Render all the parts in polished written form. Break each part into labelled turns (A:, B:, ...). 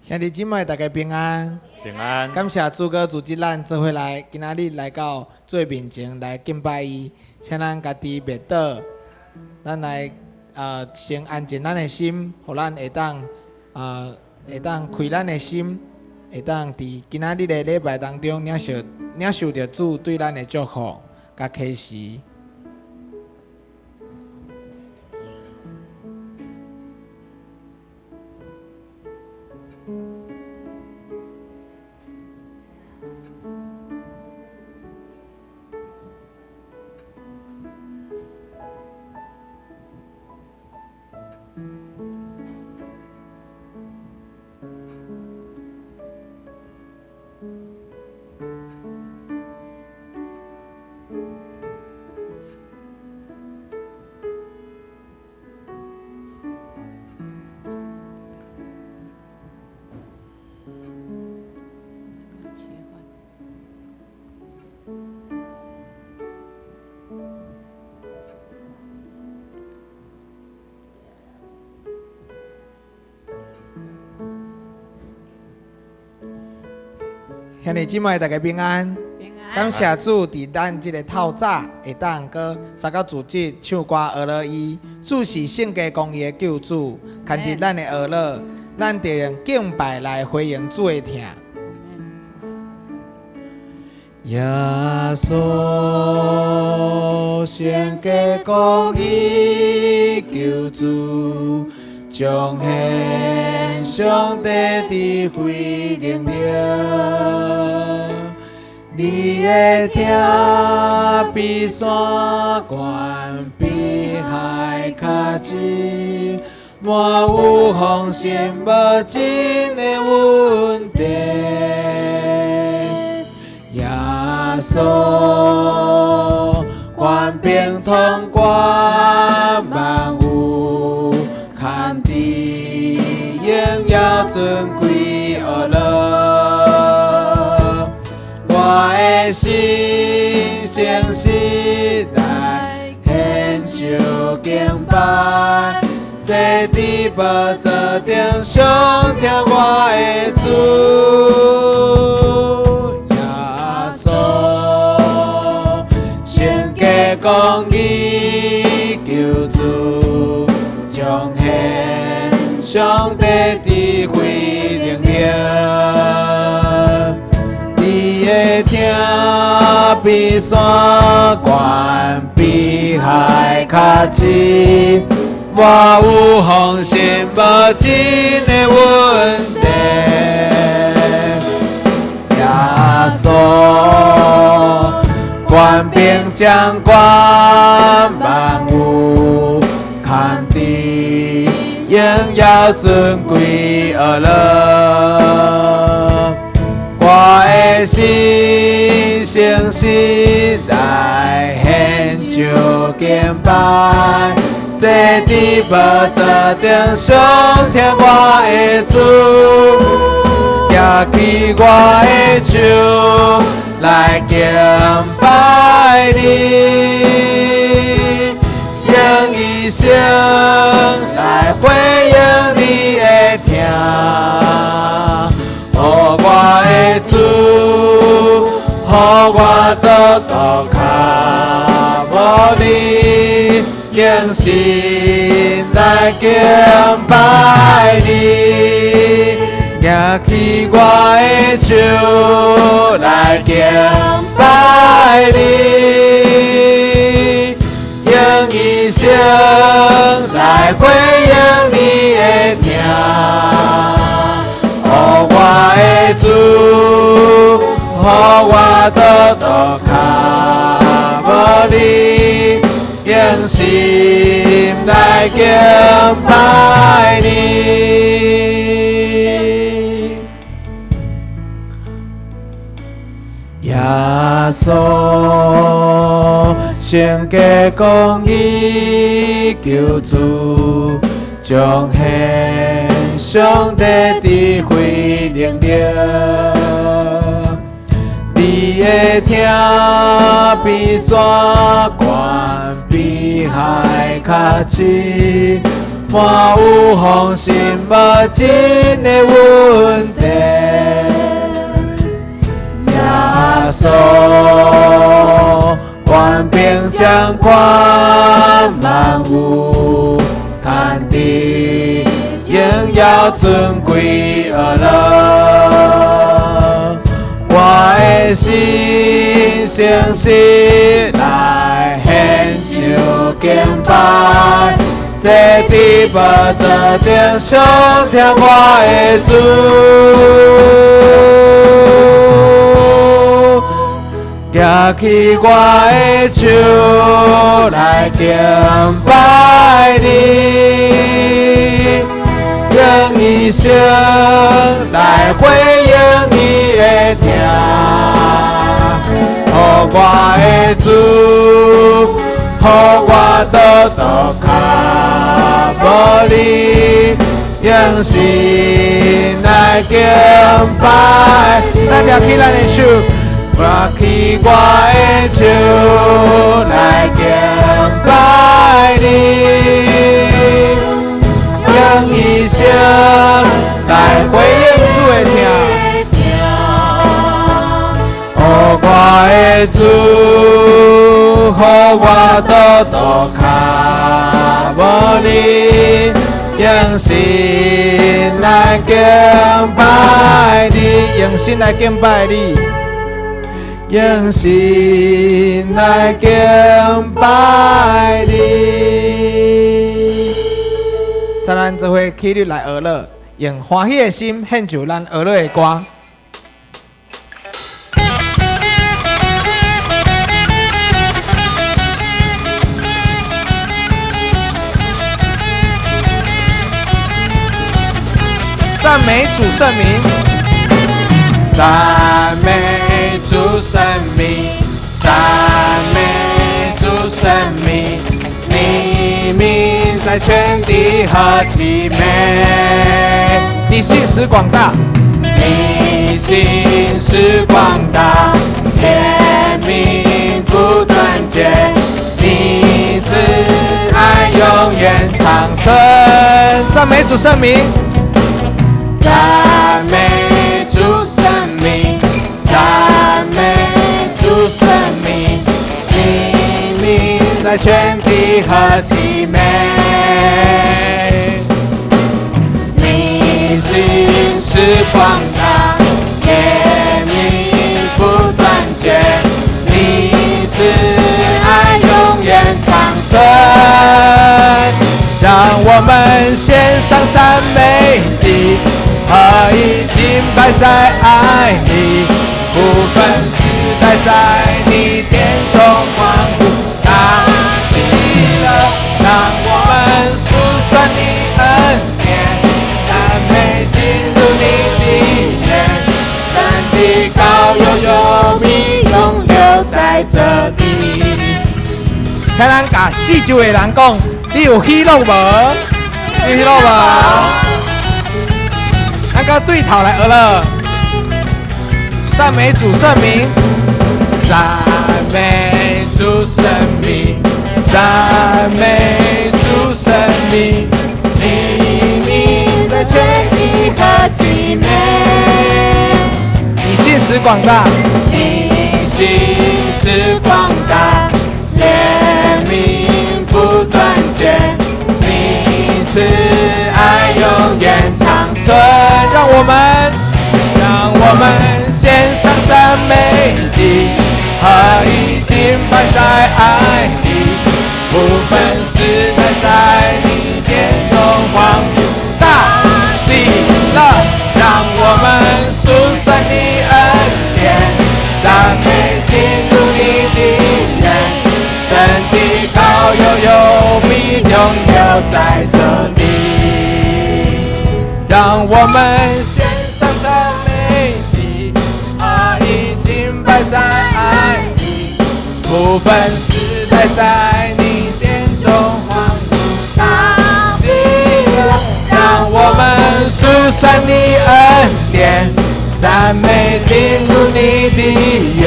A: 兄弟姊妹，大家平安。
B: 平安。
A: 感謝主閣組織咱做伙來，今仔日來到主面前來敬拜伊，請咱家己袂倒，咱來先安靜咱的心，予咱會當開咱的心，會當佇今仔日的禮拜當中領受著主對咱的祝福佮啟示。兄弟姊妹，大家平安。感謝主，佇咱這个透早會當閣三個組織唱歌學樂伊。主是聖潔公義的救主，牽著咱的軛樂，咱就用敬拜來回應主的疼。耶穌聖潔公義救主，彰顯上帝智慧能力。你的疼比山懸，比海較深，滿有豐盛無盡的恩典。耶穌權柄統管萬有，牽制榮耀尊貴軛樂。我的心誠實來獻上敬拜，坐佇寶座頂上疼我的主。耶穌聖潔公義救主，彰顯上帝智慧能力。你的疼比山懸，比海較深，滿有豐盛無盡的恩典。耶穌權柄掌管萬有，牽制榮耀尊貴軛樂。我的心誠實來獻上敬拜，坐佇寶座頂上疼我的主，舉起我的手來敬拜你，用一生來回應你的疼。予我的主，予我倒倒跤無你，用心來敬拜你，舉起我的手來敬拜你，用一生來回應你的疼。予我的主，予我倒倒跤無你，用心來敬拜你。耶穌聖潔公義救主，彰顯上帝智慧能力。你的疼比山懸，比海較深，滿看有放心無真的問題。耶穌，權柄掌管萬有，天地榮耀尊貴呵樂。我的心誠實來獻上敬拜，坐佇寶座頂上疼我的主。舉起我的手來敬拜你，用一生來回應你的疼，予我的主，予我倒倒跤無你，用心來敬拜。咱舉起咱的手。舉起我的手來敬拜你，用一生來回應主的疼。予我的主，予我倒倒跤無你，用心來敬拜你，用心來敬拜你。用心來敬拜你。在咱做伙起立來學樂，用歡喜的心獻上咱學樂的歌。讚美主聖名，讚美主聖名，讚美主聖名，你名在全地何其美！你信實廣大，你信實廣大，憐憫不斷絕，你慈愛永遠長存。讚美主聖名，讚美主聖名，讚美主聖名，你名在全地何其美！你信實廣大，憐憫不斷絕，你慈愛永遠長存。讓我們獻上讚美祭，合一敬拜在愛裡，不分世代在你殿中歡呼大喜樂。讓我們數算你恩典，讚美進入你的殿，神的膏油有必永留在這地。請咱共四周的人講，你有喜樂無？有喜樂無？咱閣對頭來學樂，讚美主聖名，讚美主聖名，讚美主聖名，你名在全地何其美！你信實廣大，你信實廣大，憐憫不斷絕，你慈愛永遠長存。讓我們獻上讚美祭，合一敬拜在愛裡，不分世代在你殿中歡呼大喜樂。讓我們數算你恩典，讚美進入你的殿，神的膏油有必永留在這地。讓我們獻上讚美祭，合一敬拜在愛裡，不分世代在你殿中歡呼大喜樂。讓我們數算你恩典，讚美進入你的院，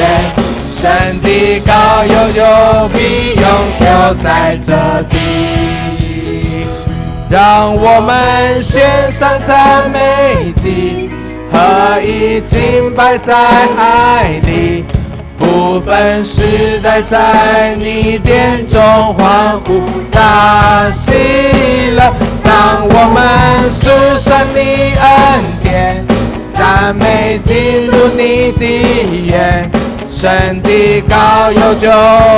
A: 神的膏油有必永留在這地。讓我們獻上讚美祭，合一敬拜在愛裡，不分世代，在你殿中歡呼大喜樂。當我們數算你恩典，讚美進入你的院，神的膏油就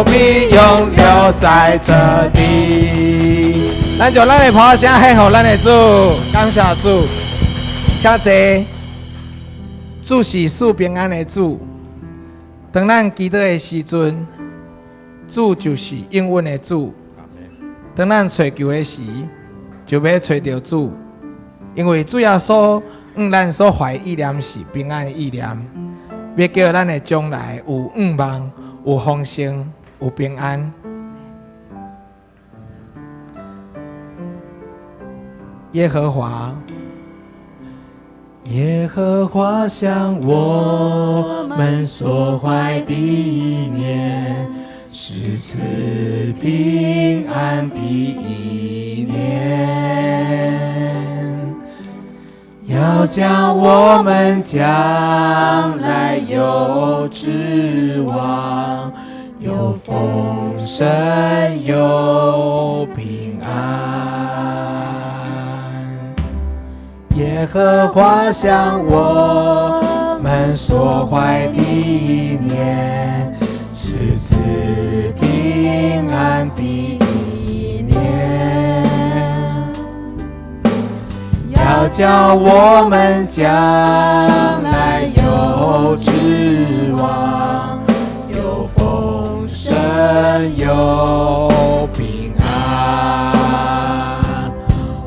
A: 必永留在這地。咱就咱的拍聲獻予咱的主，感謝主。請坐，主是賜平安的主。當咱祈禱的時陣，主就是應允的主。當咱揣求的時，就欲揣著主，因為主耶穌向咱所懷意念是平安的意念，欲叫咱的將來有向望、有豐盛、有平安。耶和華，耶和華向我們所懷的意念，是賜平安的意念，要叫我們將來有指望，有豐盛，有平安。耶和華向我們所懷的意念，是賜平安的意念，要叫我們將來有指望，有豐盛，有平安。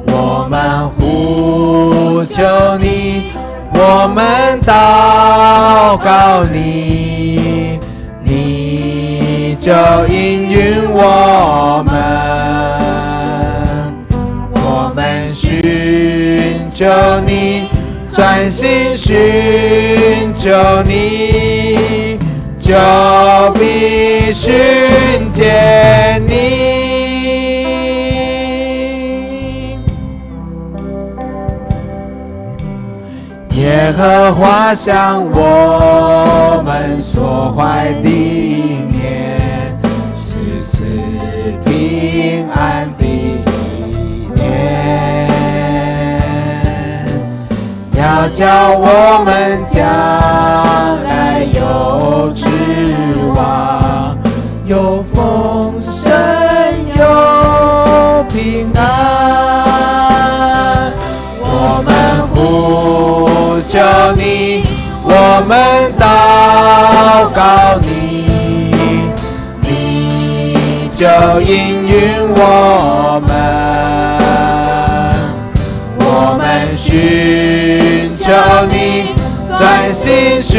A: 我們呼求你，我們禱告你，你就應允我們。我們尋求你，專心尋求你，就必尋見你。耶和華向我們所懷的意念，是賜平安的意念，要叫我們將來有指望，有豐盛，有平安。我們呼求你，我們禱告你，你就應允我們。我們尋求你，專心尋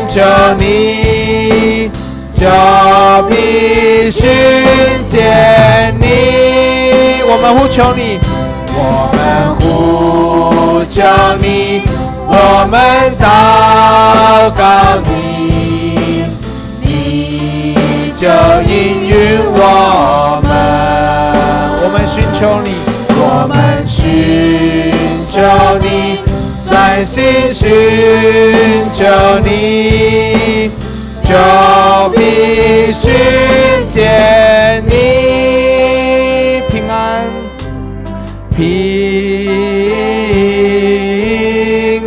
A: 求你，就必尋見你。我們呼求你，我們呼求你，我們禱告你，你就應允我們。我們尋求你，我們尋求你，專心尋求你，就必尋見你。平安，平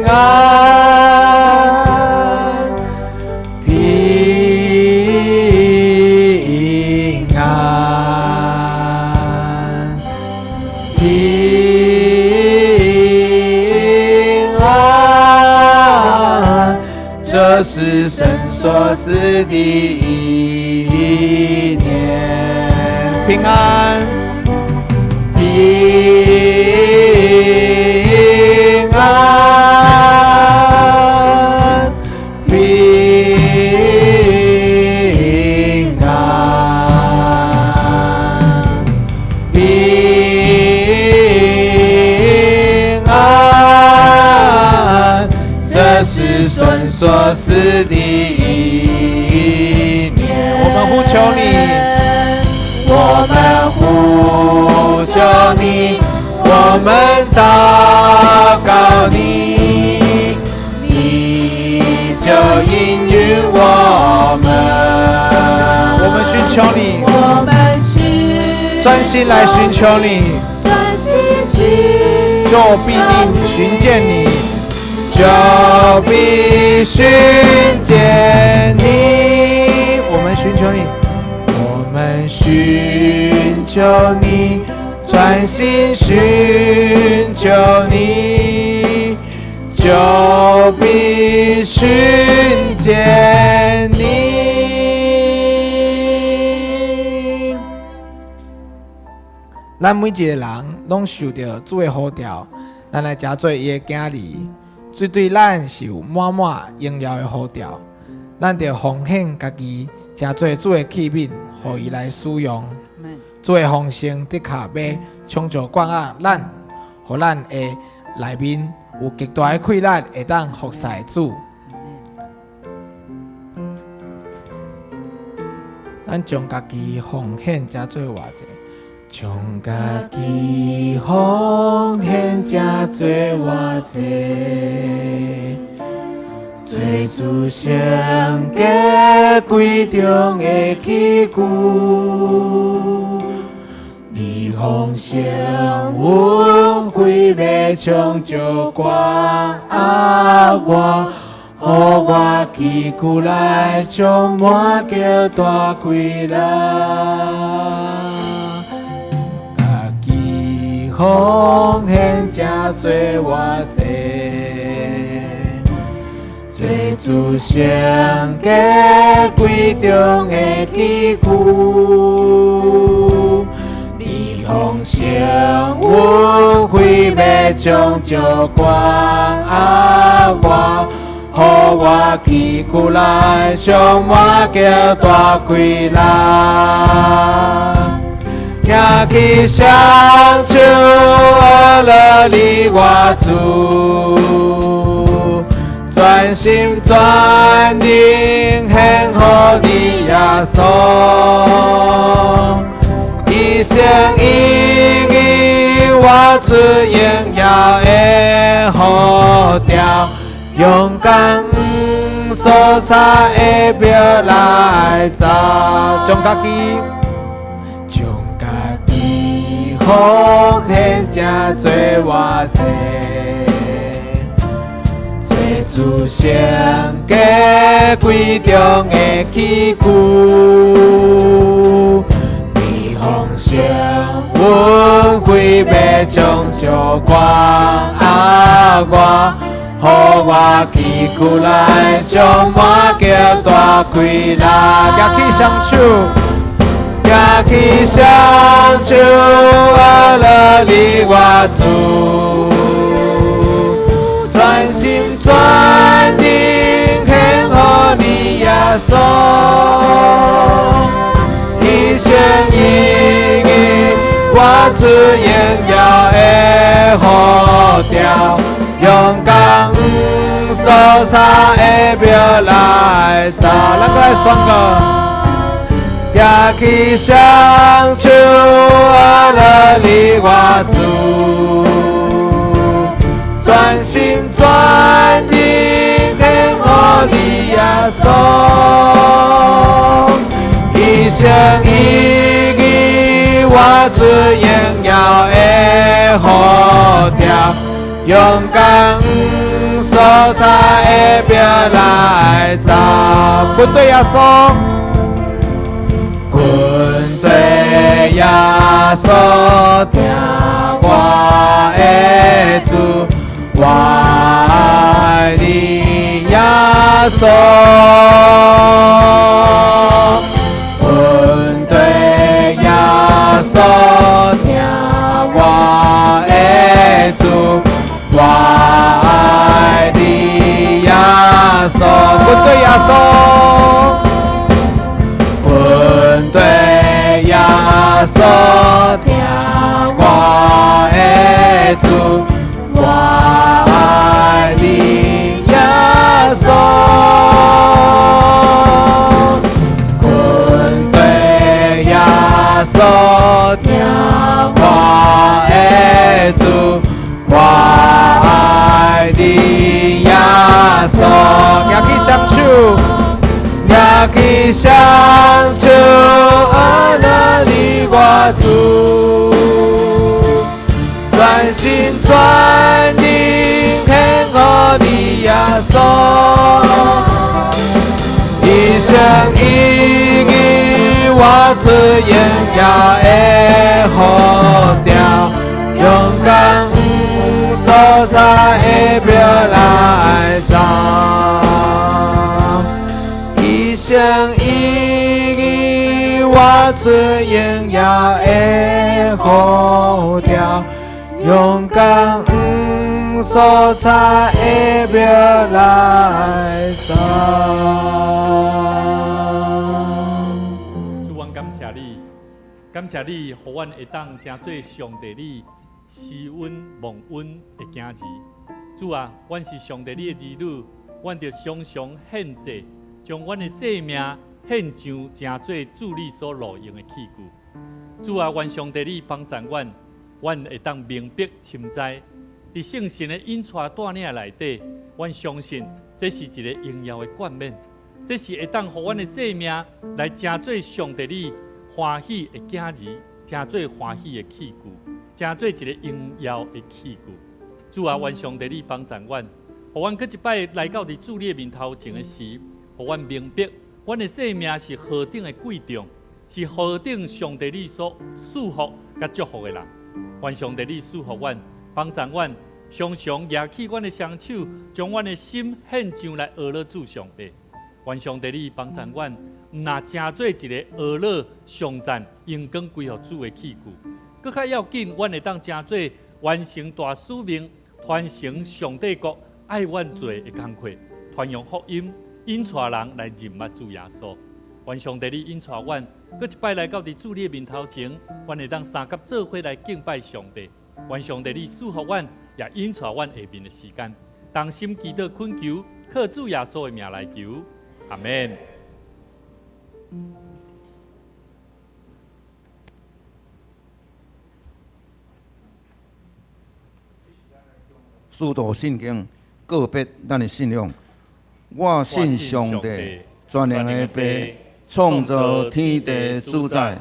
A: 安，平安，平安，這是神所賜的意念。平安，平安，平安，平安，這是神所賜的意念。我們呼求你，我們呼求你，我們禱告你，你就應允我們。我們尋求你，
B: 我們尋
A: 專心來尋求你，
B: 專心尋
A: 就必定尋見你，就必尋見你。我們尋求你，我們尋求你，專心尋求你，就必尋見你。咱每一个人攏受著主的呼召，咱來成做伊的囝兒，這對咱是有滿滿榮耀的呼召。咱著奉獻家己，成做主的器皿，予伊來使用。主的豐盛的確欲充足灌壓咱，予咱的內面有極大的氣力，會當服侍主。咱將家己奉獻成做偌濟，將家己奉獻成做偌濟，做主聖潔貴重的器具。你豐盛恩惠欲充足灌壓我，予我器具內充滿極大氣力。家己奉獻成做偌濟，做主聖潔貴重的器具。你豐盛恩惠欲充足灌壓我，予我器具內充滿極大氣力。舉起雙手，阿樂你我主，專心專靈獻予你耶穌，一心一意活出榮耀的呼召，勇敢所差的標來走，將家己，將家己奉獻成做偌濟，做主聖潔貴重的器具。你豐盛恩惠欲充足灌壓我，予我器具內充滿極大氣力。舉起雙手，舉起雙手，阿樂你我主，專心專靈獻予你耶穌，一心一意活出榮耀的呼召，勇敢所差的標來走，咱閣來宣告。舉起雙手，阿樂你我主，專心專意獻予你耶穌，一心一意活出榮耀的呼召，勇敢所差的標來走，跟對耶穌。跟對耶穌聽我的主，我愛你耶穌。跟對耶穌聽我的主，我愛你耶穌。跟對耶穌。跟對耶穌聽我的主，我愛你耶穌。跟對耶穌疼我的主，我愛你耶穌。舉起雙手，舉起雙手，阿那你我主，全心全意獻予你耶穌，一生一意活出榮耀的呼召，勇敢所在的廟來走，一生一意活出榮耀的呼召，勇敢所在的廟來走。
C: 主，阮感謝你，感謝你，予阮會當成做上帝你施恩蒙恩的囝兒。主啊，阮是上帝你的兒女，阮著常常獻祭，將阮的生命獻上，成做主你所路用的器具。主啊，願上帝你幫助阮，阮會當明白深知，佇聖神的引帶帶領內底，阮相信這是一个榮耀的冠冕，這是會當予阮的生命來成做上帝你歡喜的囝兒，成做歡喜的器具，成做一个榮耀的器具。主啊，願上帝你幫助阮，予阮閣一擺來到佇主你的面頭前的時，予阮明白，阮的生命是何等的貴重，是何等上帝你所賜福佮祝福的人。願上帝你賜福阮，幫助阮，常常舉起阮的雙手，將阮的心獻上來學了主上帝。願上帝你幫助阮，毋若成做一个學了頌讚、榮光歸予主的器具，閣較要緊，阮會當成做完成大使命、傳承上帝國愛阮做的工課，傳揚福音，引帶人來認捌主耶穌。願上帝你引帶阮，閣一擺來到佇主你的面頭前，阮會當相佮做伙來敬拜上帝。願上帝你賜福阮，也引帶阮下面的時間，同心祈禱懇求，靠主耶穌的名來求，阿們。
D: 使徒信經告別咱的信仰。我信上帝，全能的父，創造天地主宰。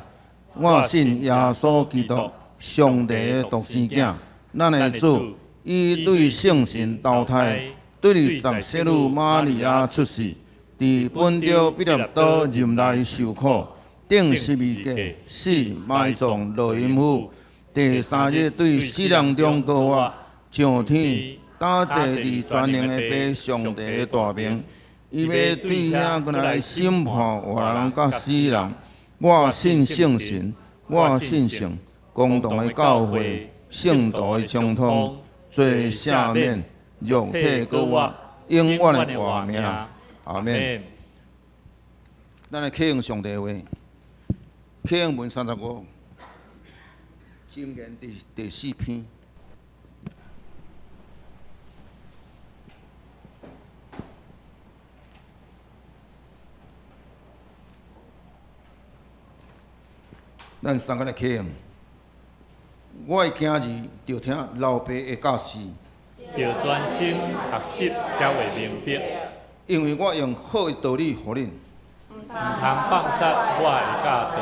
D: 我信耶穌基督，上帝的獨生囝，咱的主，伊對聖神投胎，對十聖女瑪利亞出世，佇本丟彼拉多忍耐受苦，釘十字架，死埋葬落陰府，第三日對死人中復活，上天，搭坐佇全能的父上帝的大明，伊欲對遐閣來審判活人佮死人。我信聖神，我信聖公同的教會，聖徒的相通，罪赦免，肉體閣活，永遠的活命。阿們。咱來啟用上帝的話，啟用文35，箴言第四篇。咱三個來啟用。我的囝兒著聽老爸的教示，
C: 著專心學習才會明白。
D: 因為我用好的道理予恁。
C: 毋通放殺我的教導。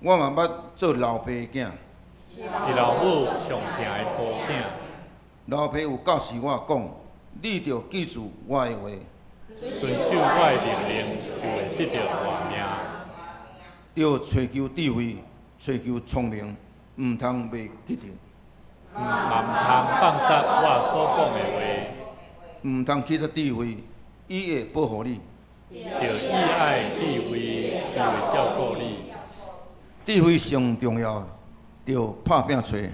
D: 我嘛捌做老爸的囝。
C: 是老母上疼的寶囝。
D: 老爸有教示我講，你著記住我的話。
C: 遵守我的命令，就會得著活命。
D: 著揣求智慧，揣求聰明，毋通袂記得。
C: 嘛毋通放殺我所講的話。
D: 毋通棄殺智慧，伊會保護你。
C: 著喜愛智慧，就會照顧你。
D: 智慧上重要，著拍拚揣。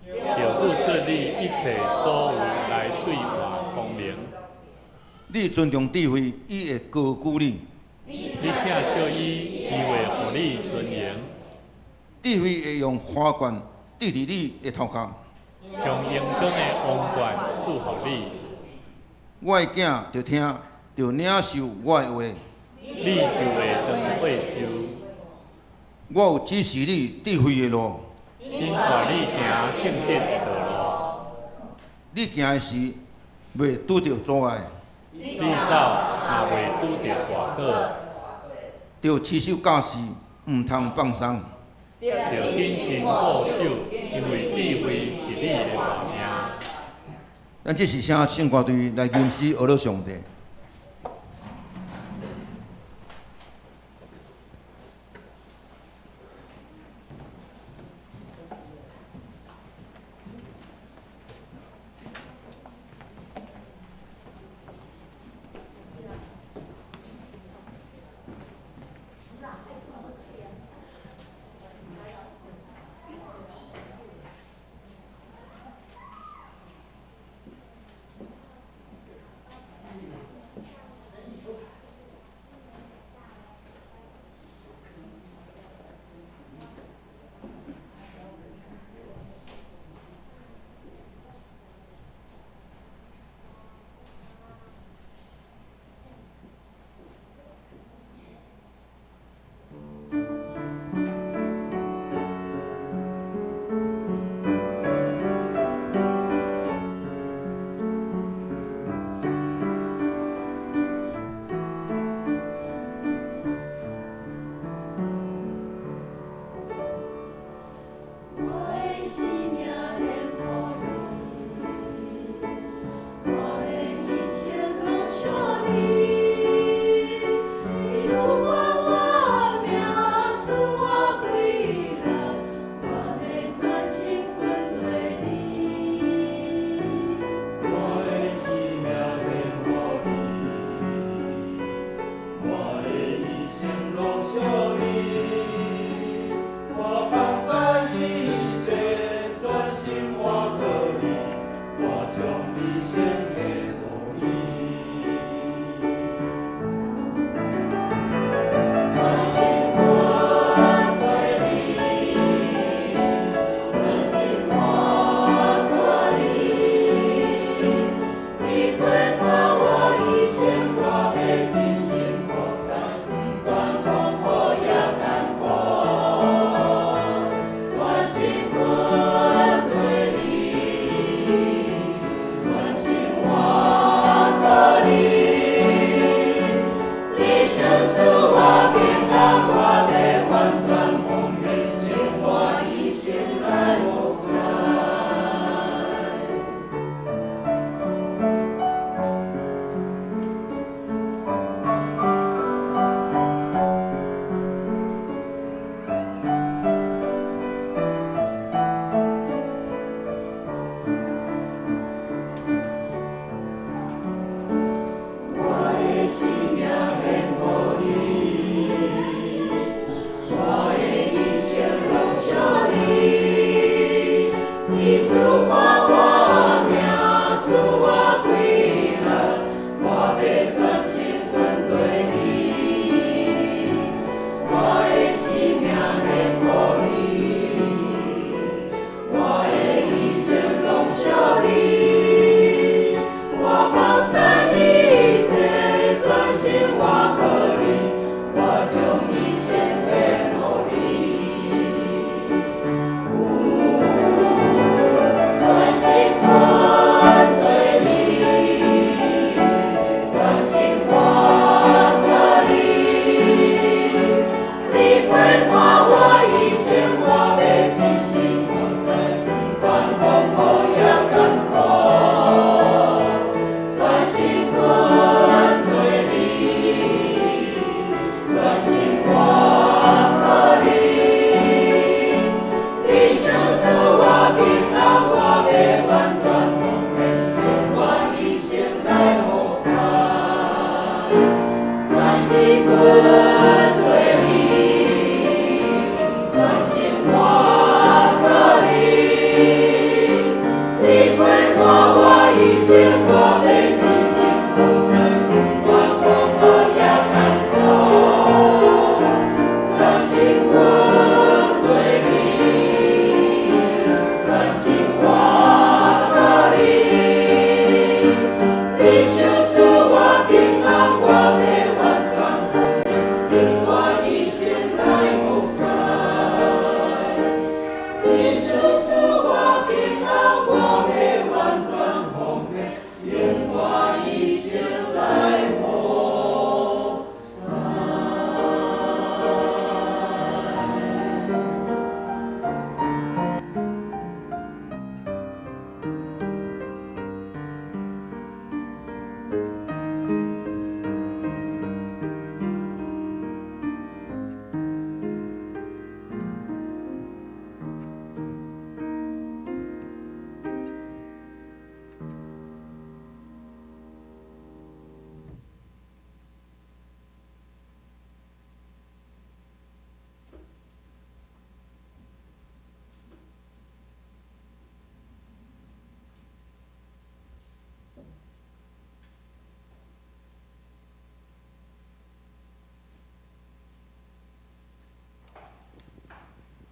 C: 著付出你一切所有來兌換聰明。
D: 你尊重智慧，伊會高舉你。
C: 你疼惜伊，伊會予你尊榮。
D: 智慧會用花冠戴佇你的頭殼，
C: 將榮光的王冠賜予你。
D: 我的囝著聽，著領受我的話。
C: 你就會當歲壽。
D: 我有指示你智慧的路，𪜶
C: 帶你行正直的道路。
D: 你行的時袂拄著阻礙，
C: 你走若袂拄著跌倒，
D: 著持守教示，毋通放鬆。
C: 著謹慎保守，因為智慧是你的活命。
D: 咱這是請聖歌隊來吟詩學了上帝。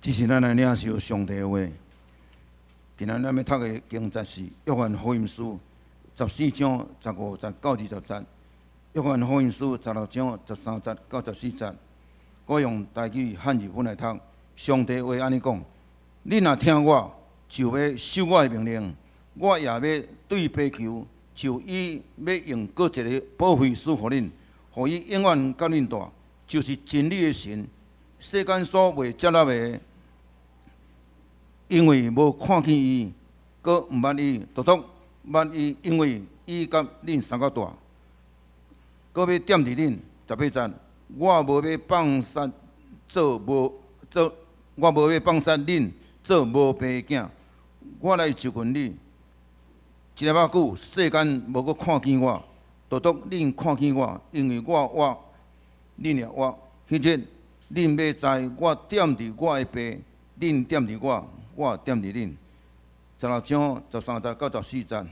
D: 這是咱來領受上帝話。今仔咱欲讀的經節是《約翰福音書》14章15節到20節，《約翰福音書》16章13節到14節。我用台語漢字本來讀。上帝話按呢講：恁若疼我，就欲守我的命令。我也欲對父求，就伊欲用閣一个保惠師予恁，予伊永遠佮恁蹛，就是真理的神。世間所袂接納的，因為無看見伊，閣毋捌伊，獨獨捌伊，因為伊佮恁相佮蹛，閣欲踮佇恁。18節，我無欲放殺做無做，我無欲放殺恁做無爸的囝，我來就近你。一粒仔久，世間無閣看見我，獨獨恁看見我，因為我活，恁也活。彼日，恁欲知我踮佇我的爸，恁踮佇我，我踮佇恁。16章13節到14節，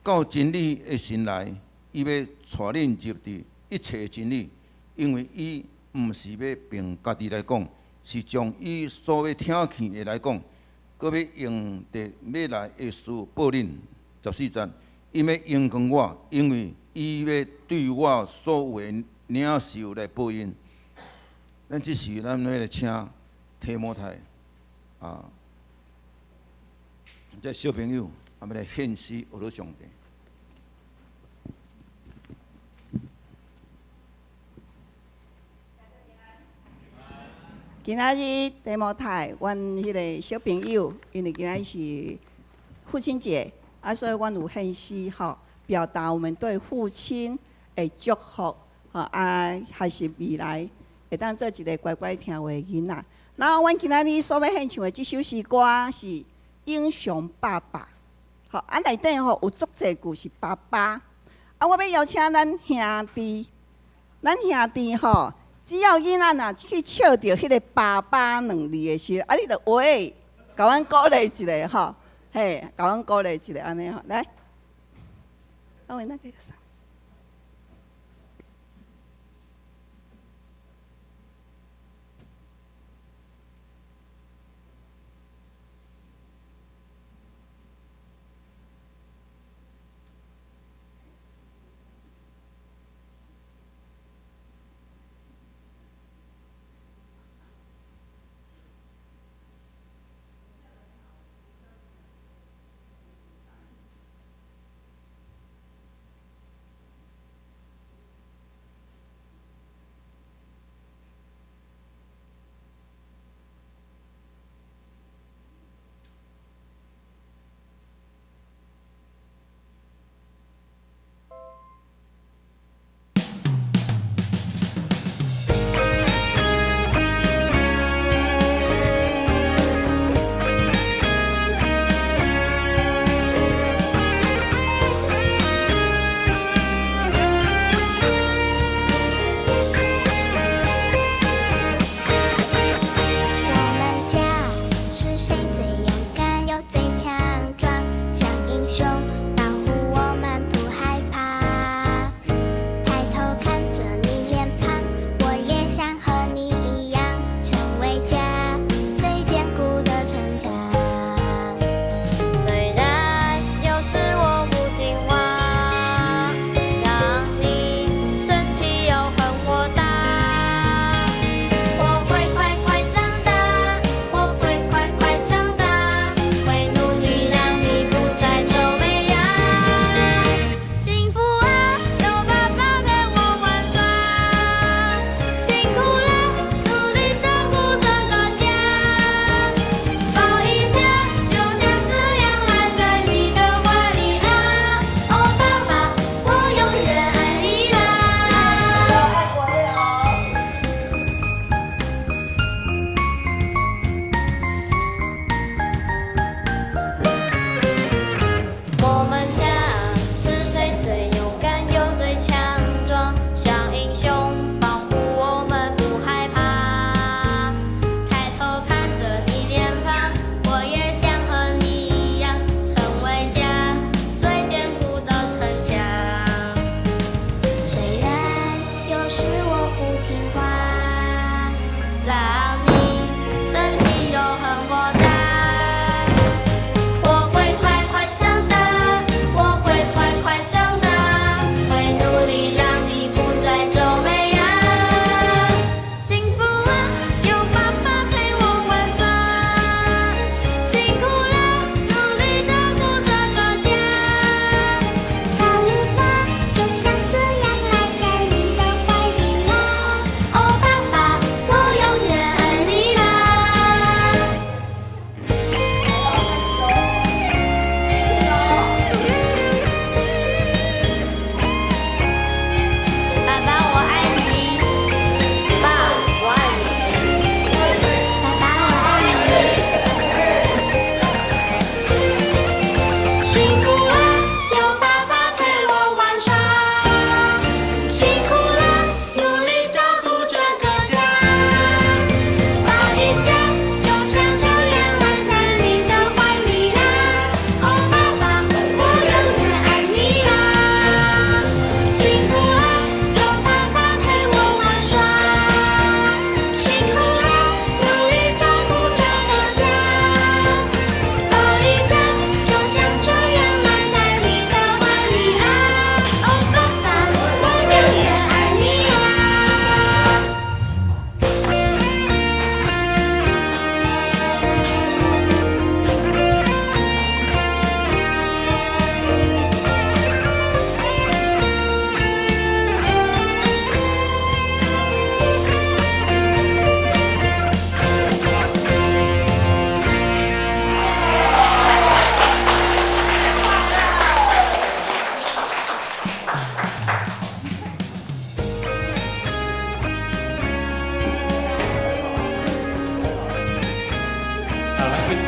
D: 到真理的神來，伊欲帶恁入佇一切真理，因為伊毋是欲憑家己來講，是將伊所欲聽見的來講，閣欲用佇欲來的事報恁。14節，伊欲榮光我，因為伊欲對我所有的領受來報應。咱這時咱欲來請提摩太啊，這小朋友啊，欲來獻詩學上帝。
E: 今仔日提摩太，阮彼个小朋友，因為今仔日是父親節，啊，所以阮有獻詩吼，表達我們對父親的祝福，吼啊，學習未來會當做一个乖乖聽話的囡仔。然後，阮今仔日所欲獻唱的這首詩歌是《英雄爸爸》，吼啊，內底吼有足濟句是爸爸，啊，我欲邀請咱兄弟，咱兄弟吼。只要囡仔若去笑著彼个“爸爸”兩字的時，啊，你就喂，共阮鼓勵一下吼，嘿，共阮鼓勵一下按呢吼，來，阿偉那個啥？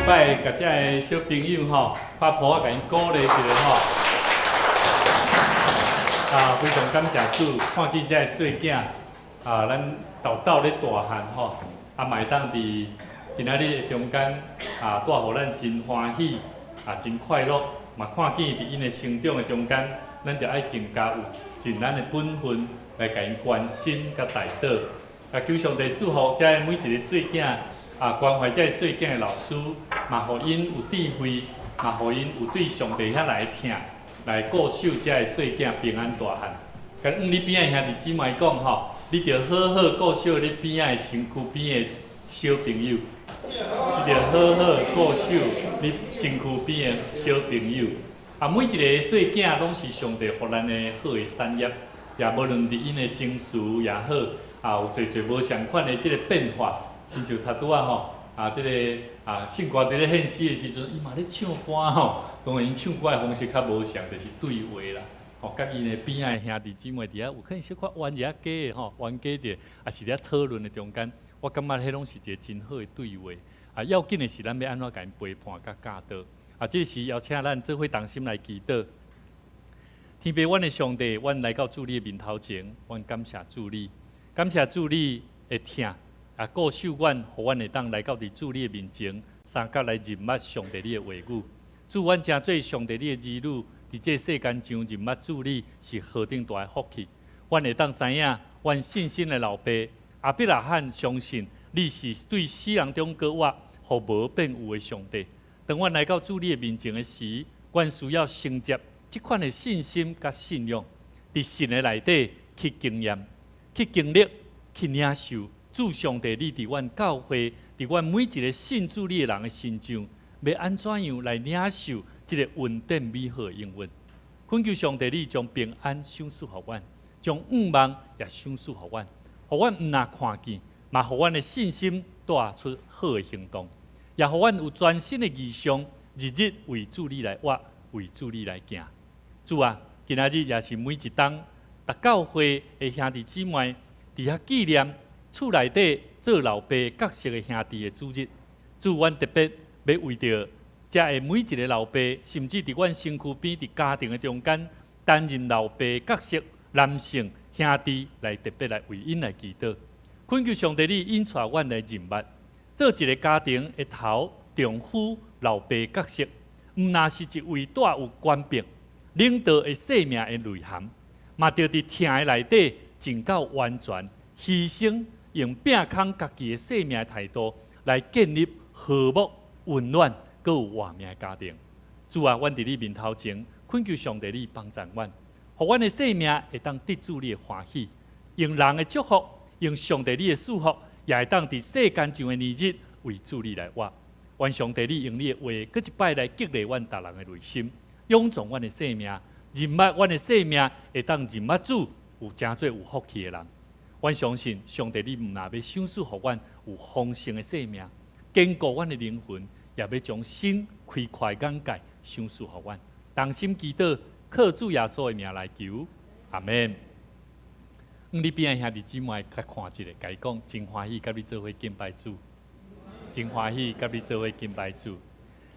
C: 擺共遮个小朋友吼，拍噗仔共𪜶鼓勵一下吼。啊，非常感謝主，看見遮个細囝，啊，咱豆豆咧大漢吼，啊，嘛會當佇今仔日的中間，啊，帶予咱真歡喜，啊，真快樂，嘛看見佇𪜶的成長的中間，咱著愛更加有盡咱的本分來共𪜶關心佮帶導。啊，求上帝賜福遮个每一個細囝，啊，關懷遮个細囝的老師，嘛予𪜶有智慧，嘛予𪜶有對上帝遐來疼，來顧守遮个細囝平安大漢。共你邊仔兄弟姊妹講吼，你著好好顧守你邊仔的身軀邊的小朋友，你著好好顧守你身軀邊的小朋友。啊，每一个細囝攏是上帝予咱的好的產業，也無論佇𪜶的情緒也好，啊，有濟濟無仝款的這个變化，親像頭拄仔吼，啊，這个啊，聖歌佇咧獻詩的時陣，伊嘛咧唱歌吼，當然𪜶唱歌的方式較無仝，就是對話啦。吼，佮𪜶的邊仔的兄弟姊妹佇遐有可能小可冤一下假的吼，冤家者，抑是咧討論的中間，我感覺彼攏是一个真好的對話。啊，要緊的是咱欲按怎共𪜶陪伴佮教導。啊，這時邀請咱做伙同心來祈禱。天父，阮的上帝，阮來到主你的面頭前，阮感謝主你，感謝主你的疼，啊，顧守阮，予阮會當來到佇主你的面前，相佮來認捌上帝你的話語。主，阮成做上帝你的兒女，佇這世間上認捌主你是何等大的福氣。阮會當知影，阮信心的老爸亞伯拉罕相信你是對死人中閣活，予無變有的上帝。當阮來到主你的面前的時，阮需要承接這款的信心佮信仰，佇神的內底去經驗、去經歷、去領受主上帝你佇阮教會、佇阮每一個信主你的人的身上，欲按怎樣來領受這个恩典美好的應允？懇求上帝你將平安賞賜予阮，將向望也賞賜予阮，予阮毋若看見，嘛予阮的信心帶出好的行動，也予阮有全新的異象，日日為主你來活，為主你來行。主啊，今仔日也是每一冬，逐教會的兄弟姊妹佇遐紀念厝內底做老爸角色的兄弟的主日。主，阮特別欲為著遮个每一个老爸，甚至佇阮身軀邊佇家庭的中間擔任老爸角色男性兄弟，來特別來為𪜶來祈禱。懇求上帝你引帶阮來認捌，做一个家庭的頭丈夫老爸角色，毋若是一位帶有權柄領導的生命的內涵，嘛著佇疼的內底盡到完全犧牲，用摒空家己的生命的態度來建立和睦、溫暖、閣有活命的家庭。主啊，阮佇你面頭前懇求上帝你幫贊阮，予阮的生命會當得主你的歡喜，用人的祝福，用上帝你的賜福，也會當佇世間上的年日為主你來活。願上帝你用你的話，閣一擺來激勵阮逐人的內心，勇壯阮的生命，認捌阮的生命會當認捌主，有成做有福氣的人。阮相信上帝你毋若欲賞賜予阮有豐盛的生命，堅固阮的靈魂，也欲將新開闊眼界賞賜予阮。同心祈禱，靠主耶穌的名來求，阿門。你邊仔兄弟姊妹較看一下，共伊講真歡喜，佮你做伙敬拜主，真歡喜，佮你做伙敬拜主。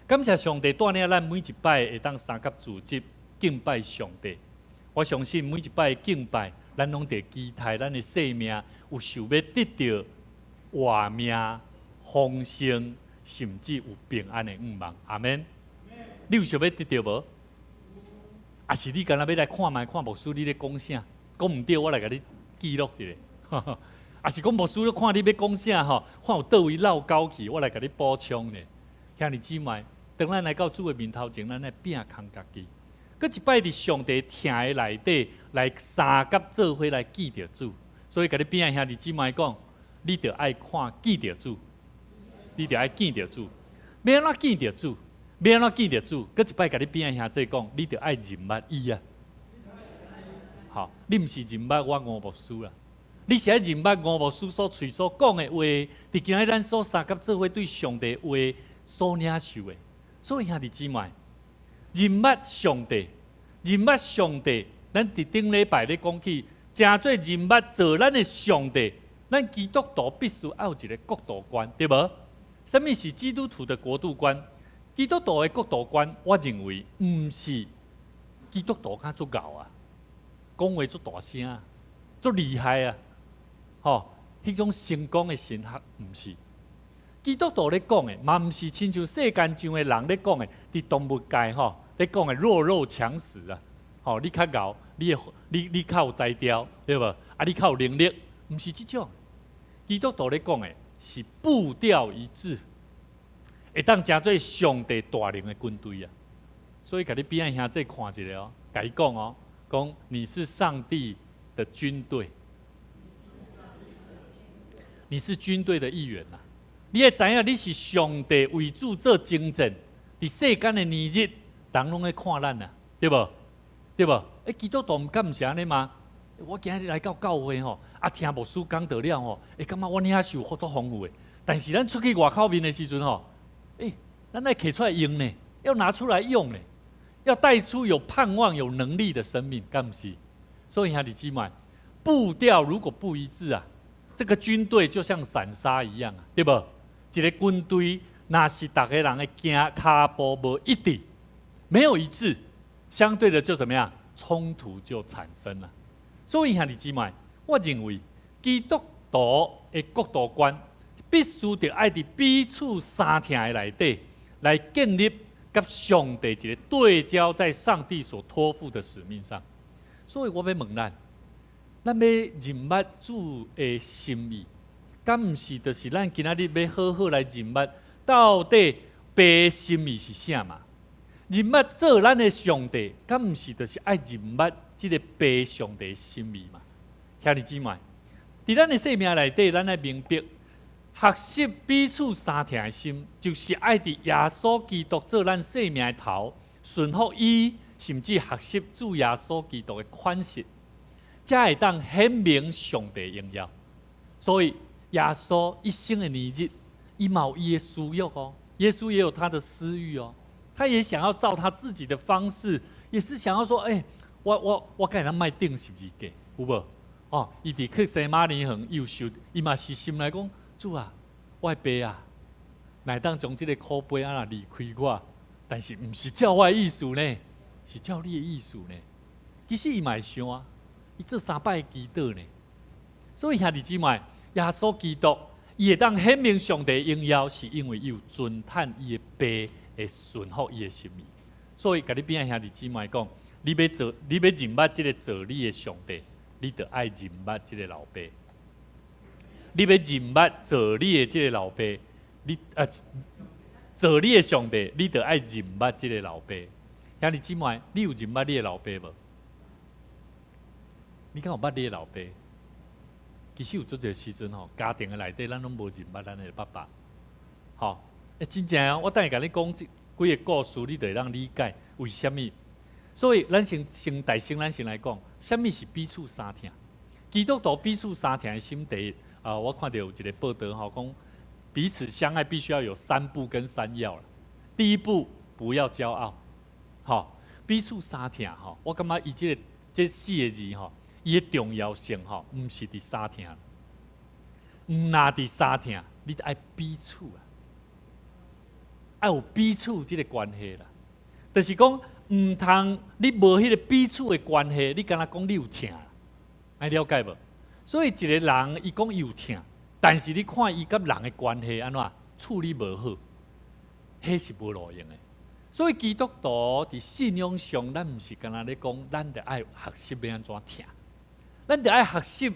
C: 感謝上帝帶領咱每一擺會當相佮組織敬拜上帝。我相信每一擺敬拜，咱攏佇期待咱的生命有想欲得著活命、豐盛，甚至有平安的願望。阿門。你有想欲得著無？抑是你敢若欲來看覓看牧師你咧講啥？講毋對，我來共你記錄一下。抑是講牧師，你看你欲講啥吼？看有佗位落溝去，我來共你補充咧。兄弟姊妹，當咱來到主的面頭前，咱來摒空家己，閣一擺佇上帝疼的內底來相佮做伙來見著主。所以，共你邊仔兄弟姊妹講，你著愛看見著主，你著愛見著主。欲按怎見著主？欲按怎見著主？閣一擺共你邊仔兄弟講，你著愛認捌伊啊！好，你毋是認捌我吳牧師啦，你是愛認捌吳牧師所喙所講的話，佇今日咱所相佮做伙對上帝話所領受的。所以兄弟姊妹，認捌上帝，認捌上帝，咱佇頂禮拜咧講起，成做認捌做咱的上帝，咱基督徒必須愛有一个國度觀，對無？啥物是基督徒的國度觀？基督徒的國度觀，我認為毋是基督徒較足𠢕啊，講話足大聲，足厲害啊，吼，彼種成功的神學毋是。基督徒咧講的，嘛毋是親像世間上的人咧講的，佇動物界吼咧講的弱肉強食啊，吼，你較𠢕，你會你較有才調，對無？啊，你較有能力，毋是這種。基督徒咧講的是步調一致，會當成做上帝大能的軍隊啊！所以，共你邊仔兄弟看一下哦，共伊講哦，講你是上帝的軍隊，你是軍隊的一員呐。你會知影你是上帝為主做征戰，佇世間的年日，人攏咧看咱啊，對無？對無？欸，基督徒敢毋是按呢嗎？我今日來到教會吼，啊，聽牧師講道了吼，會感覺阮遐受福足豐富的。但是咱出去外口面的時陣吼，欸，咱愛提出來用呢，要拿出來用呢，要帶出有盼望、有能力的生命，敢毋是？所以兄弟姊妹，步調如果不一致啊，這個軍隊就像散沙一樣啊，對無？一個軍隊，若是逐个人的行跤步無一致，沒有一致，相對的就怎麼樣？衝突就產生了。所以兄弟姊妹，我認為基督徒的國度觀必須得愛佇彼此相疼的內底來建立佮上帝一個對焦在上帝所託付的使命上。所以我欲問咱，咱欲認捌主的心意，敢毋是就是咱今仔日欲好好來認捌到底父心意是啥嘛？認捌做咱的上帝，敢毋是就是愛認捌這個父上帝的心意嘛？兄弟姊妹，佇咱的生命內底，咱愛明白，學習彼此相疼的心，就是愛佇耶穌基督做咱生命的頭，順服伊，甚至學習主耶穌基督的款式，才會當顯明上帝榮耀。所以耶穌一生的年日，伊嘛有伊的私欲哦，耶穌也有他的私欲哦，他也想要照他自己的方式，也是想要說，欸，我敢會當莫釘十字架，有無？哦，伊佇客西馬尼園又受，伊嘛是心內講，主啊，我的爸啊，若會當將這個苦杯啊離開我，但是毋是照我的意思呢，是照你的意思呢。其實伊嘛會想啊，伊做三擺祈禱呢。所以兄弟姊妹，耶穌基督伊會當顯明上帝榮耀，是因為伊有尊嘆伊的爸，會順服伊的心意。所以，共你邊仔兄弟姊妹講，你欲做，你欲認捌這個做你的上帝，你著愛認捌這個老爸。你欲認捌做你的這個老爸，你啊做你的上帝，你著愛認捌這個老爸。兄弟姊妹，你有認捌你的老爸無？你敢有捌你的老爸？其實有足濟時陣吼，家庭的內底，咱攏無認捌咱的爸爸。吼，欸，真正哦，我等下共你講這幾个故事，你就會當理解為啥物。所以，咱先先大先，咱先來講，啥物是彼此相疼？基督徒彼此相疼的心第一啊，我看著有一个報道吼，講彼此相愛必須要有三不跟三要啦。第一步，不要驕傲，吼，彼此相疼吼，我感覺伊這个這四个字吼，伊的重要性吼，毋是佇相疼，毋若佇相疼，你著愛彼此啊，愛有彼此這个關係啦。就是講，毋通你無彼个彼此的關係，你敢若講你有疼，愛了解無？所以一個人伊講伊有疼，但是你看伊佮人的關係按怎處理無好，彼是無路用的。所以基督徒佇信仰上，咱毋是干焦咧講，咱著愛學習欲按怎疼，咱著愛學習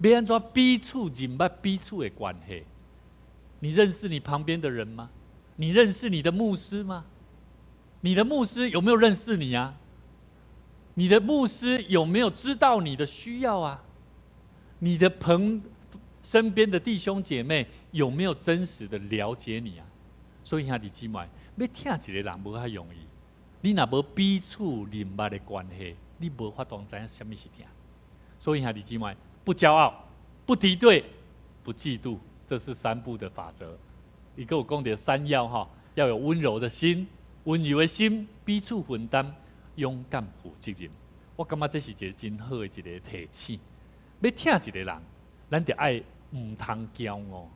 C: 欲按怎彼此認捌彼此的關係。你認識你旁邊的人嗎？你認識你的牧師嗎？你的牧師有沒有認識你啊？你的牧師有沒有知道你的需要啊？你的朋身邊的弟兄姐妹有沒有真實的了解你啊？所以兄弟姊妹，欲疼一個人無遐容易。你若無彼此認捌的關係，你無法度知影啥物是疼。所以兄弟姊妹，不驕傲，不敵對，不嫉妒，這是三不的法則。伊閣有講著三要哈，要有溫柔的心，溫柔的心，彼此分擔，勇敢負責任。我感覺這是一個真好的一個提醒。欲疼一個人，咱著愛毋通驕傲。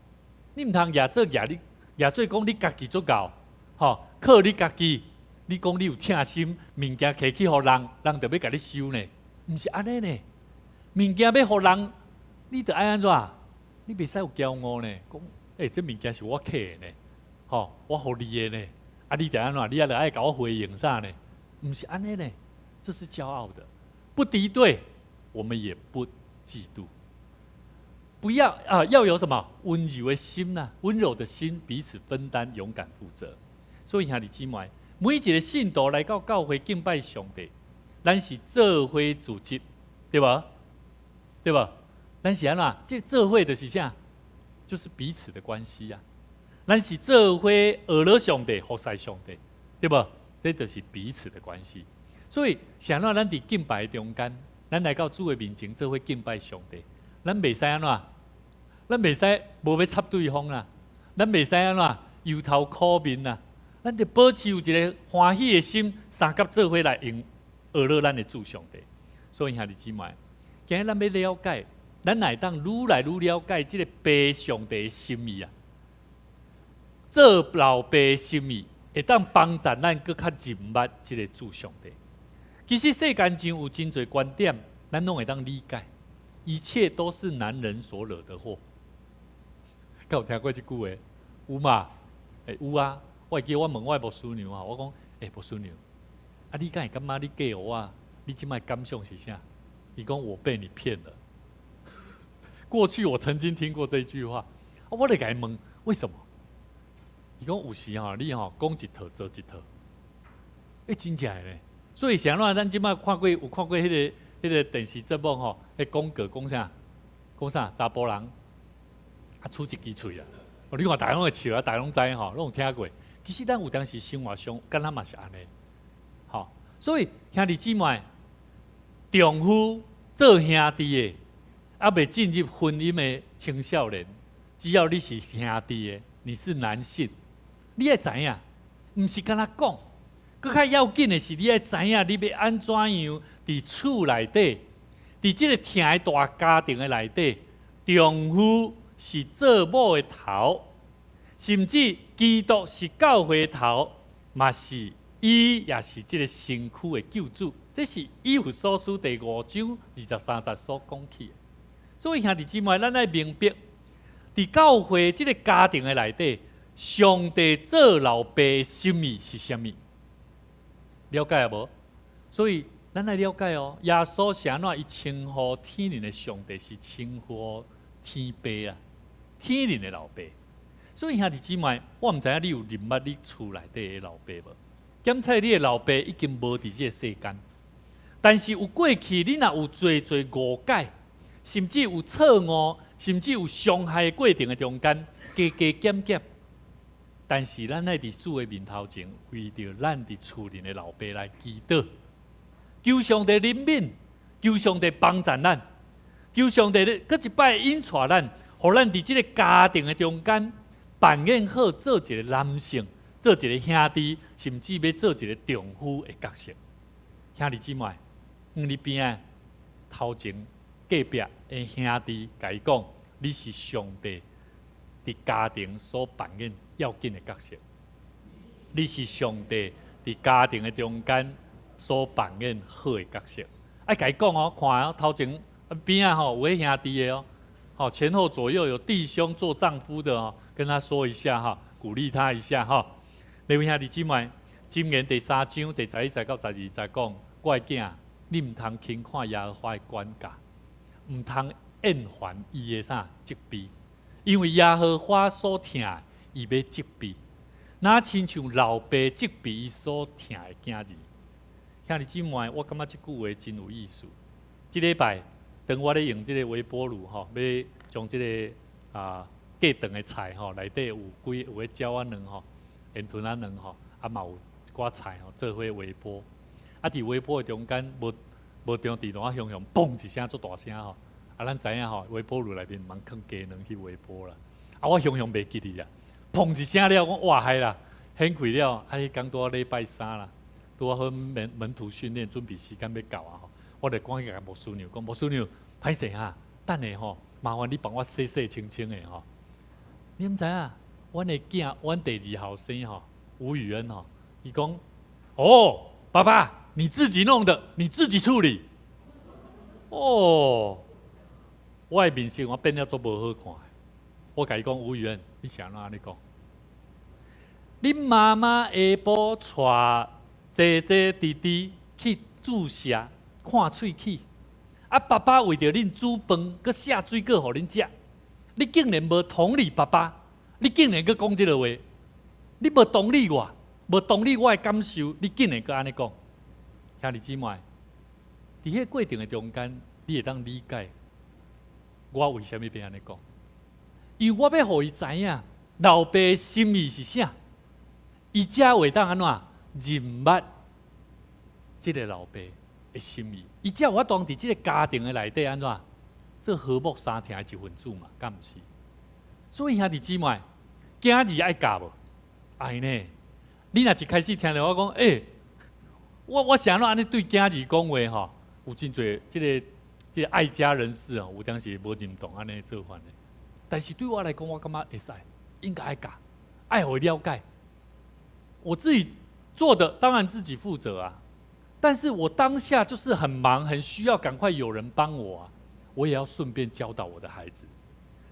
C: 你毋通舉做舉你也做講你家己足𠢕，吼，靠你家己，你講你有疼心，物件提去予人，人就欲共你收呢？毋是按呢呢，物件欲予人，你著愛按怎？你袂使有驕傲呢，講，欸，這物件是我揢的呢，吼，我予你的呢，啊，你著按怎？你也著愛共我回應啥呢？毋是按呢呢，這是驕傲的，不敵對，我們也不嫉妒。不要啊，要有什麼溫柔的心吶，溫柔的心，彼此分擔，勇敢負責。所以兄弟姊妹，每一個信徒來到教會敬拜上帝，咱是做伙組織，對無？對無？咱是按怎？這做伙就是啥？就是彼此的關係啊。咱是做伙學了上帝，服侍上帝，對無？這就是彼此的關係。所以，啥怎咱佇敬拜中間，咱來到主的面前做伙敬拜上帝，咱袂使按怎？咱袂使無欲插對方啦，咱袂使按怎憂頭苦面啦。咱得保持有一個歡喜的心，相佮做伙來用學了咱的主上帝。所以兄弟姊妹，今日咱欲了解，咱會當愈來愈了解這個父上帝的心意啊。做老爸的心意，會當幫助咱閣較認捌這個主上帝。其實世間上有真濟觀點，咱攏會當理解。一切都是男人所惹的禍。敢有聽過這句話？有嘛？欸，有啊！我會記我問我的牧師娘啊，我講：欸，牧師娘，啊，你敢會感覺你嫁予我？你這擺感想是啥？伊講我被你騙了。過去我曾經聽過這句話，我就共伊問為什麼？伊講有時吼，你吼講一套做一套，欸，真正的呢。所以啥怎咱這擺看過有看過彼個電視節目吼，彼廣告講啥？講啥？查埔人啊，出一支喙啊！哦，你看大家攏會笑啊，大家攏知吼，攏有聽過。其實咱有當時生活上，敢若嘛是按呢，吼。所以兄弟姊妹，丈夫做兄弟的，猶未進入婚姻的青少年，只要你是兄弟的，你是男性，你愛知影，毋是干焦講，閣較要緊的是你愛知影，你欲按怎樣佇厝內底，佇這個疼的大家庭的內底，丈夫是做某的頭，甚至基督是教會的頭，嘛是伊也是這個身軀的救主。這是以弗所書第五章二十三節所講起的。所以兄弟姊妹，咱愛明白，佇教會這個家庭的內底，上帝做老爸的心意是啥物？了解無？所以咱愛了解哦，耶穌是按怎伊稱呼天靈的上帝是稱呼天父啊，天靈的老爸。所以兄弟姊妹，我毋知影你有認捌你厝內底的老爸無？檢測你的老爸已經無佇這個世間，但是有過去你若有濟濟誤解，甚至有錯誤，甚至有傷害的過程的中間，加加減減。但是咱愛佇主的面頭前，為著咱佇厝裡的老爸來祈禱，求上帝憐憫，求上帝幫助咱，求上帝閣一擺引帶咱，予咱佇這個家庭的中間扮演好做一個男性，做一個兄弟，甚至欲做一個丈夫的角色。兄弟姊妹，你邊仔頭前隔壁的兄弟，共伊講，你是上帝佇家庭所扮演要緊的角色，你是上帝佇家庭的中間所扮演好的角色。愛共伊講哦，看哦，頭前邊仔吼有彼兄弟的哦，吼前後左右有弟兄做丈夫的哦，跟他說一下哈，鼓勵他一下哈。各位兄弟姊妹，箴言第三章第十一節到十二節講，我的囝，你毋通輕看耶和華的管教，毋通厭煩伊的啥責備，因為耶和華所疼的，伊欲責備，若親像老爸責備伊所疼的囝兒。兄弟姊妹，我感覺這句話真有意思。這禮拜，當我咧用這個微波爐吼，欲將這個啊過長的菜吼，內底有幾有彼鳥仔卵吼、煙吞仔卵吼，啊嘛有一寡菜吼，做伙微波。啊，佇微波的中間，無無著佇爛雄雄，嘣一聲足大聲吼。啊，咱知影吼，微波爐內面毋通囥雞卵去微波啦。啊，我雄雄袂記得啊，砰一聲了，講哇嗨啦，掀開了，啊，彼工拄好禮拜三啦，拄好門徒訓練準備時間欲到啊吼，我就趕緊共牧師娘講，牧師娘，歹勢哈，等下吼，麻煩你幫我洗洗清清的吼。你毋知影，阮的囝，阮第二後生吼，吳宇恩吼，伊講：哦，爸爸，你自己弄的，你自己處理。哦，我的面色我變了足無好看。我共伊講，吳宇恩，你是按怎按呢講？恁媽媽下晡帶姐姐弟弟去注射看喙齒，啊，爸爸為著恁煮飯，閣卸水果予恁食，你竟然無同理爸爸，你竟然閣講這个話，你無同理我，無同理我的感受，你竟然閣按呢講，兄弟姊妹，佇彼个過程的中間，你會當理解我為啥物欲按呢講，因為我欲予伊知影，老爸的心意是啥，伊才會當按怎認捌這个老爸的心意，伊才有法度佇這个家庭的內底按怎做和睦相疼的一份子嘛，敢毋是？所以兄弟姊妹，囝兒愛教無？愛呢？你若一開始聽著我講，欸，我是按怎按呢對囝兒講話吼？有真濟這個愛家人士哦，有當時無認同按呢做法的。但是對我來講，我感覺會使，應該愛教，愛予伊了解。我自己做的，當然自己負責啊。但是我當下就是很忙，很需要趕快有人幫我啊。我也要順便教導我的孩子。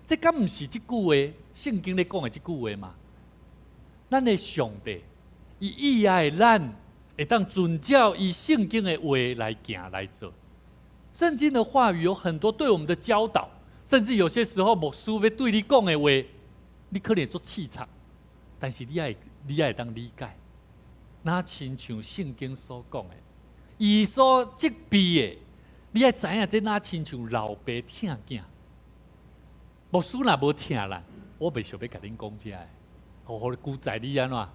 C: 這敢毋是這句話，聖經咧講的這句話嗎？咱的上帝，伊意愛咱會當遵照伊聖經的話來行來做。聖經的話語有很多對我們的教導，甚至有些時候牧師欲對你講的話，你可能會足刺蝟，但是你愛當理解。若親像聖經所講的，伊所責備的，你愛知影這若親像老爸疼囝。牧師若無疼咱，我袂想欲共恁講這个。予你古仔你按怎？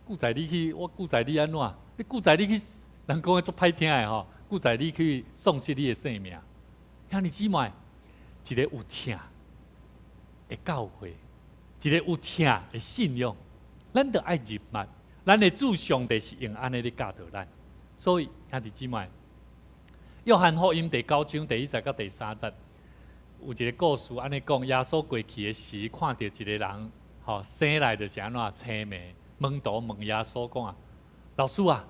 C: 古仔你去，我古仔你按怎？你古仔你去，人講的足歹聽的吼。古仔你去喪失你的性命。兄弟姊妹，一個有疼的教會，一個有疼的信仰，咱著愛認捌，咱的主上帝是用按呢咧教導咱。所以兄弟姊妹，約翰福音第九章第一節到第三節，有一個故事按呢講，耶穌過去的時，看著一個人，吼，生來就是按怎青盲，門徒問耶穌講啊，老師啊，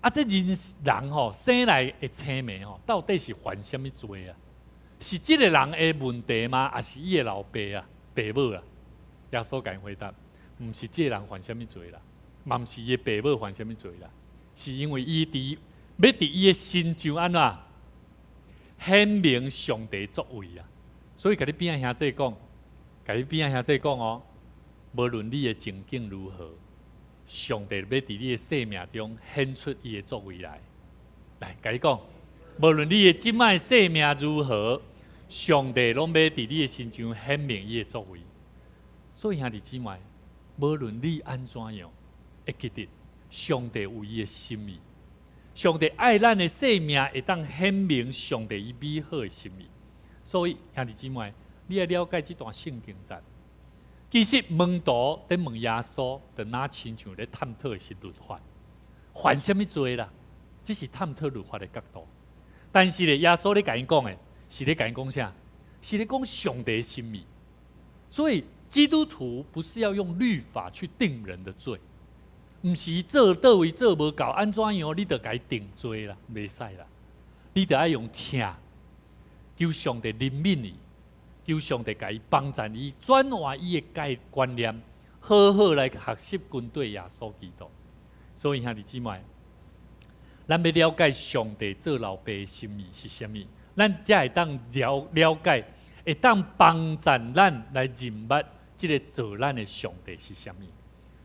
C: 啊這人吼生來會青盲吼，到底是犯啥物罪啊？是這個人的問題嗎？抑是伊的老爸啊、爸母啊？耶穌共𪜶回答，毋是這個人犯啥物罪啦，嘛毋是伊的爸母犯啥物罪啦，是因為伊佇欲佇伊的身上按怎顯明上帝作為啊！所以共你邊仔兄弟講，共你邊仔兄弟講哦，無論你的情境如何，上帝欲佇你的生命中顯出伊的作為來。來，共你講，無論你的這擺生命如何，上帝攏欲佇你的身上顯明伊的作為。所以兄弟姊妹，無論你按怎樣，會記得上帝有伊的心意。上帝愛咱的生命會當顯明上帝伊美好的心意。所以兄弟姊妹，你愛了解這段聖經節。其實門徒佇問耶穌，就若親像咧探討的是律法，犯啥物罪啦？這是探討律法的角度。但是咧，耶穌咧共𪜶講的，是咧共𪜶講啥？是咧講上帝的心意。所以基督徒不是要用律法去定人的罪，毋是做佗位做無夠，按怎樣你就共伊定罪啦，袂使啦。你著愛用疼，求上帝憐憫伊，求上帝共伊幫助伊轉換伊的改觀念，好好來學習跟隨耶穌基督。所以兄弟姊妹，咱欲了解上帝做老爸的心意是啥物，咱才會當了了解，會當幫助咱來認捌這个造咱的上帝是啥物。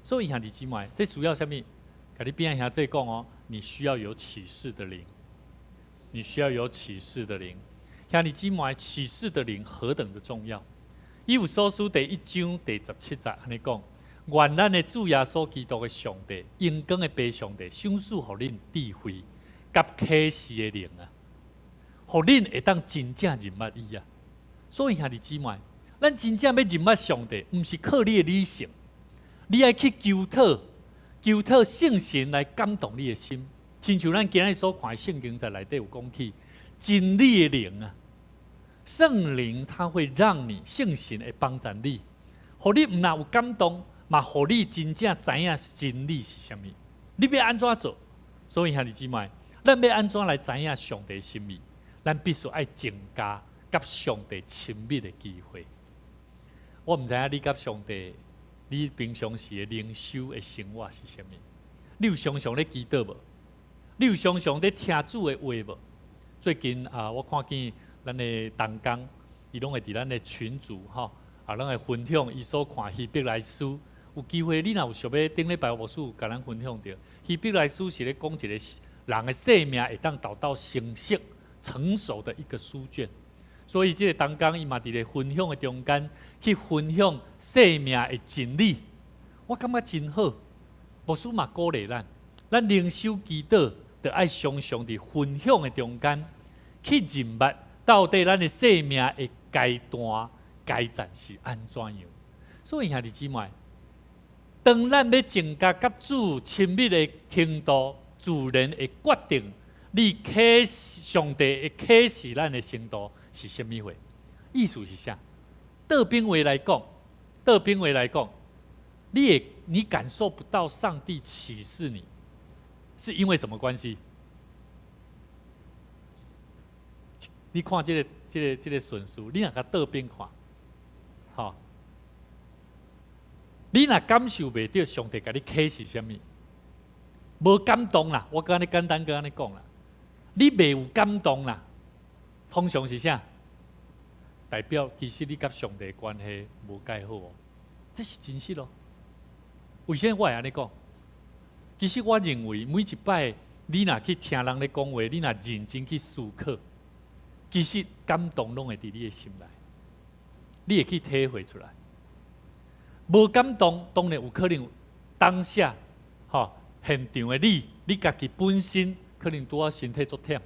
C: 所以兄弟姊妹，這需要啥物？共你邊仔兄弟講哦，你需要有啟示的靈，你需要有啟示的靈。兄弟姊妹，啟示的靈何等的重要！以弗所書第一章第十七節按呢講：願咱的主耶穌基督的上帝，榮光的父上帝，賞賜予恁智慧佮啟示的靈啊，予恁會當真正認捌伊啊。所以兄弟姊妹，咱真正欲認捌上帝，毋是靠你的理性，你愛去求討，求討聖神來感動你的心。親像咱今日所看的聖經節內底有講起真理的靈啊，聖靈他會讓你聖神會幫助你，予你毋但有感動，嘛予你真正知影真理是啥物。你欲按怎做？所以兄弟姊妹，咱欲按怎來知影上帝心意？咱必須愛增加佮上帝親密的機會。我毋知影你佮上帝，你平常時的靈修的生活是啥物？你有常常咧祈禱無？你有常常咧聽主的話無？最近啊，我看見咱的同工，伊攏會佇咱的群組吼，啊，攏會分享伊所看希伯來書。有機會你若有想欲頂禮拜牧師有共咱分享著，希伯來書是咧講一個人的生命會當達到成熟成熟的一個書卷。所以這個同工伊嘛佇咧分享的中間去分享生命的真理，我感覺真好。牧師嘛鼓勵咱，咱靈修祈禱，著愛常常佇分享的中間去認捌到底咱的生命的階段階層是按怎樣。所以兄弟姊妹，當咱欲增加佮主親密的程度，自然會決定你啟示上帝會啟示咱的程度是啥物貨？意思是啥？倒邊話來講，倒邊話來講，你感受不到上帝啟示你，是因為什麼關係？你看這個順序，你若共倒邊看，吼，你若感受袂著上帝共你啟示啥物，無感動啦。我按呢簡單閣按呢講啦，你袂有感動啦，通常是啥？代表其實你佮上帝的關係無蓋好哦，這是真實咯。為啥我會按呢講？其實我認為每一擺你若去聽人咧講話，你若認真去思考，其實感動攏會佇你的心內，你會去體會出來。無感動，當然有可能當下，吼現場的你，你家己本身可能拄仔身體足忝，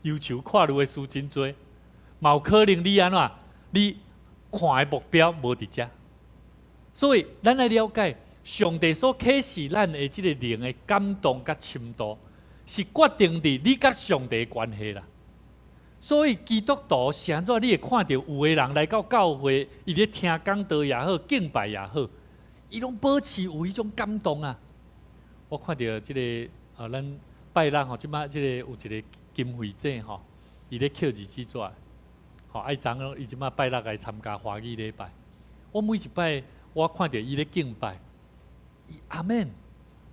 C: 憂愁看慮的事真濟，嘛有可能你按怎，你看的目標無佇遮，所以咱愛了解上帝所啟示咱的這個靈的感動佮深度，是決定佇你佮上帝的關係啦。所以基督徒是按怎？你會看著有的人來到教會，伊咧聽講道也好，敬拜也好，伊攏保持有彼種感動啊！我看著這個啊，咱拜六吼，這擺這個有一個金惠姐吼，伊咧抾日子紙，吼愛昨伊這擺拜六來參加華語禮拜。我每一擺我看著伊咧敬拜，伊阿們，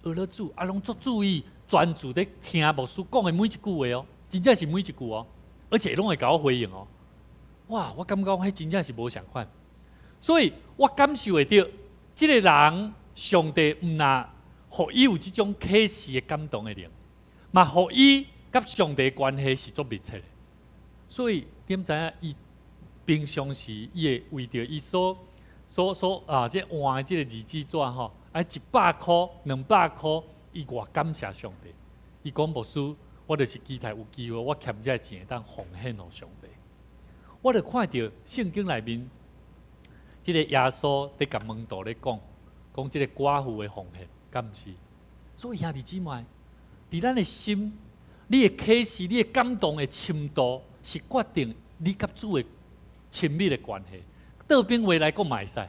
C: 學了主，啊，攏足注意專注咧聽牧師講的每一句話哦，真正是每一句哦。而且攏會共我回應哦，哇！我感覺彼真正是無仝款，所以我感受會著，這個人上帝毋但予伊有這種啟示的感動的靈，嘛予伊佮上帝關係是足密切的。所以你毋知影，伊平常時伊會為著伊所所所啊，這換的這個日子紙吼，啊100箍、200箍，伊偌感謝上帝。伊講牧師。我就是期待有機會，我欠這个錢會當奉獻予上帝。我就看著聖經內面，這個耶穌佇共門徒咧講，講這個寡婦的奉獻，敢毋是？所以兄弟姊妹，佇咱的心，你的啟示、你的感動的深度，是決定你佮主的親密的關係。倒邊話來講嘛會使，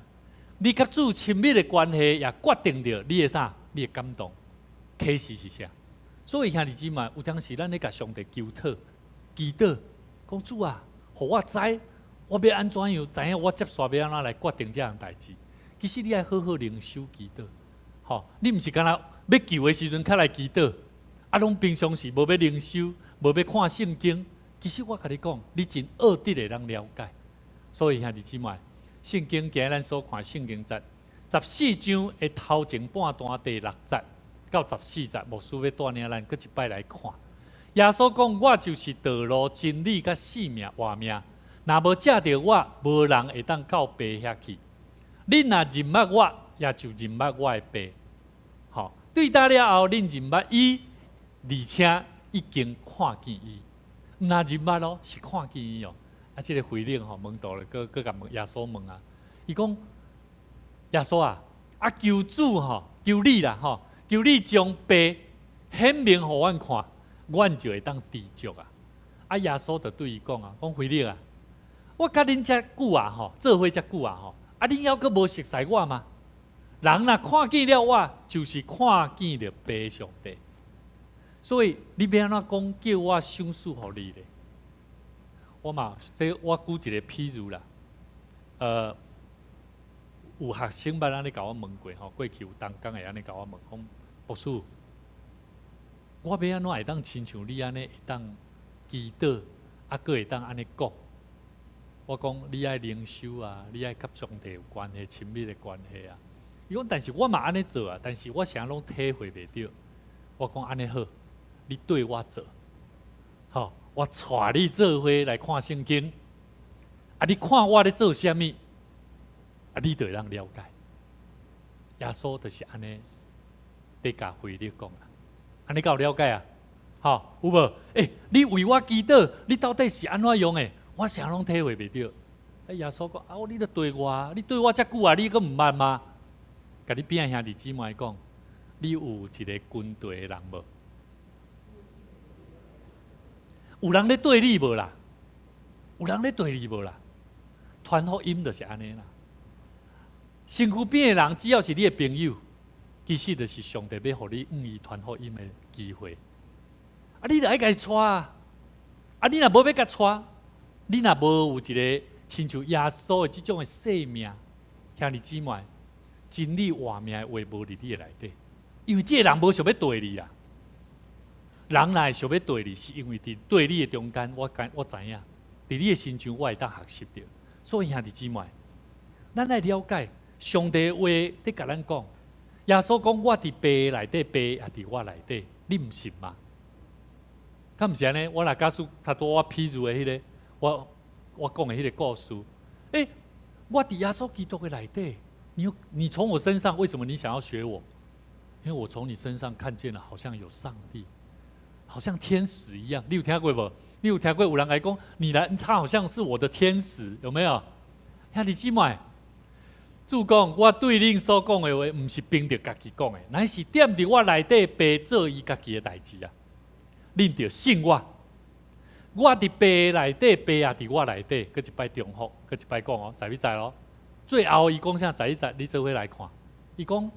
C: 你佮主親密的關係，也決定著你的啥？你的感動啟示是啥？所以兄弟姊妹，有當時咱咧共上帝求討、祈禱，講主啊，予我知，我欲按怎樣，知影我接續欲按怎來決定這項代誌。其實你愛好好靈修祈禱，吼，你毋是干焦欲求的時陣才來祈禱，啊，攏平常時無欲靈修，無欲看聖經。其實我共你講，你真惡得會當了解。所以兄弟姊妹，聖經今日咱所看聖經節14章的頭前半段第六節到14節，牧師欲帶領咱閣一擺來看。耶穌講：我就是道路、真理、佮生命、活命。若無藉著我，無人會當到爸遐去。恁若認捌我，也就認捌我的爸。吼，對今了後，恁認捌伊，而且已經看見伊。毋若認捌咯，是看見伊哦。啊，這個腓力吼門徒咧，閣閣共問耶穌問啊，伊講：耶穌啊，啊求主吼，求你啦吼，求你將爸顯明予阮看，阮就會當知足啊！啊，耶穌就對伊講啊，講腓力啊，我佮恁遮久啊吼，做伙遮久啊吼，啊，恁猶閣無熟似我嗎？人若看見了我，就是看見著父上帝。所以你欲按怎講叫我賞賜予你咧？我嘛，這我舉一個譬如啦，有學生捌按呢共我問過吼，過去有同工會按呢共我問講，牧師，我欲按怎會當親像你按呢會當祈禱，啊，閣會當按呢講？我講你愛靈修啊，你愛佮上帝有關係、親密的關係啊。伊講，但是我嘛按呢做啊，但是我啥攏體會袂著。我講按呢好，你綴我做，吼，我帶你做伙來看聖經，啊，你看我咧做啥物，啊，你就會當了解。耶穌就是按呢，佇共腓力講啊，按呢敢有了解啊？吼，有無？欸，你為我祈禱，你到底是按怎樣的？我啥攏體會袂著。欸，耶穌講啊，你著綴我，你綴我遮久啊，你閣毋捌嗎？共你邊仔兄弟姊妹講，你有一個跟綴的人無？有人咧綴你無啦？有人咧綴你無啦？傳福音就是按呢啦。身軀邊的人，只要是你的朋友，其實就是上帝欲予你向伊傳福音的機會。啊，你著愛共伊帶啊！啊，你若無欲共帶，你若無有一個親像耶穌的這種的生命，兄弟姊妹，真理活命的話無佇你的內底，因為這個人無想欲綴你啦。人若會想欲綴你，是因為佇綴你的中間，我知影，佇你的身上我會當學習著。所以兄弟姊妹，咱愛了解上帝的話佇共咱講，耶穌講我佇父內底，父也佇我內底，你毋信嗎？敢毋是按呢？我若假使較拄我譬如的彼個，我講的彼個故事，欸，我佇耶穌基督的內底，你從我身上，為什麼你想要學我？因為我從你身上看見了，好像有上帝，好像天使一樣。你有聽過無？你有聽過有人來講，你來，他好像是我的天使，有沒有？兄弟姊妹，主講，我對恁所講的話，毋是憑著家己講的，乃是踮佇我內底父做伊家己的代誌啊。恁著信我，我佇父內底，父也佇我內底，閣一擺重複，閣一擺講哦，知欲知哦？最後伊講啥？知欲知？你做伙來看，伊講，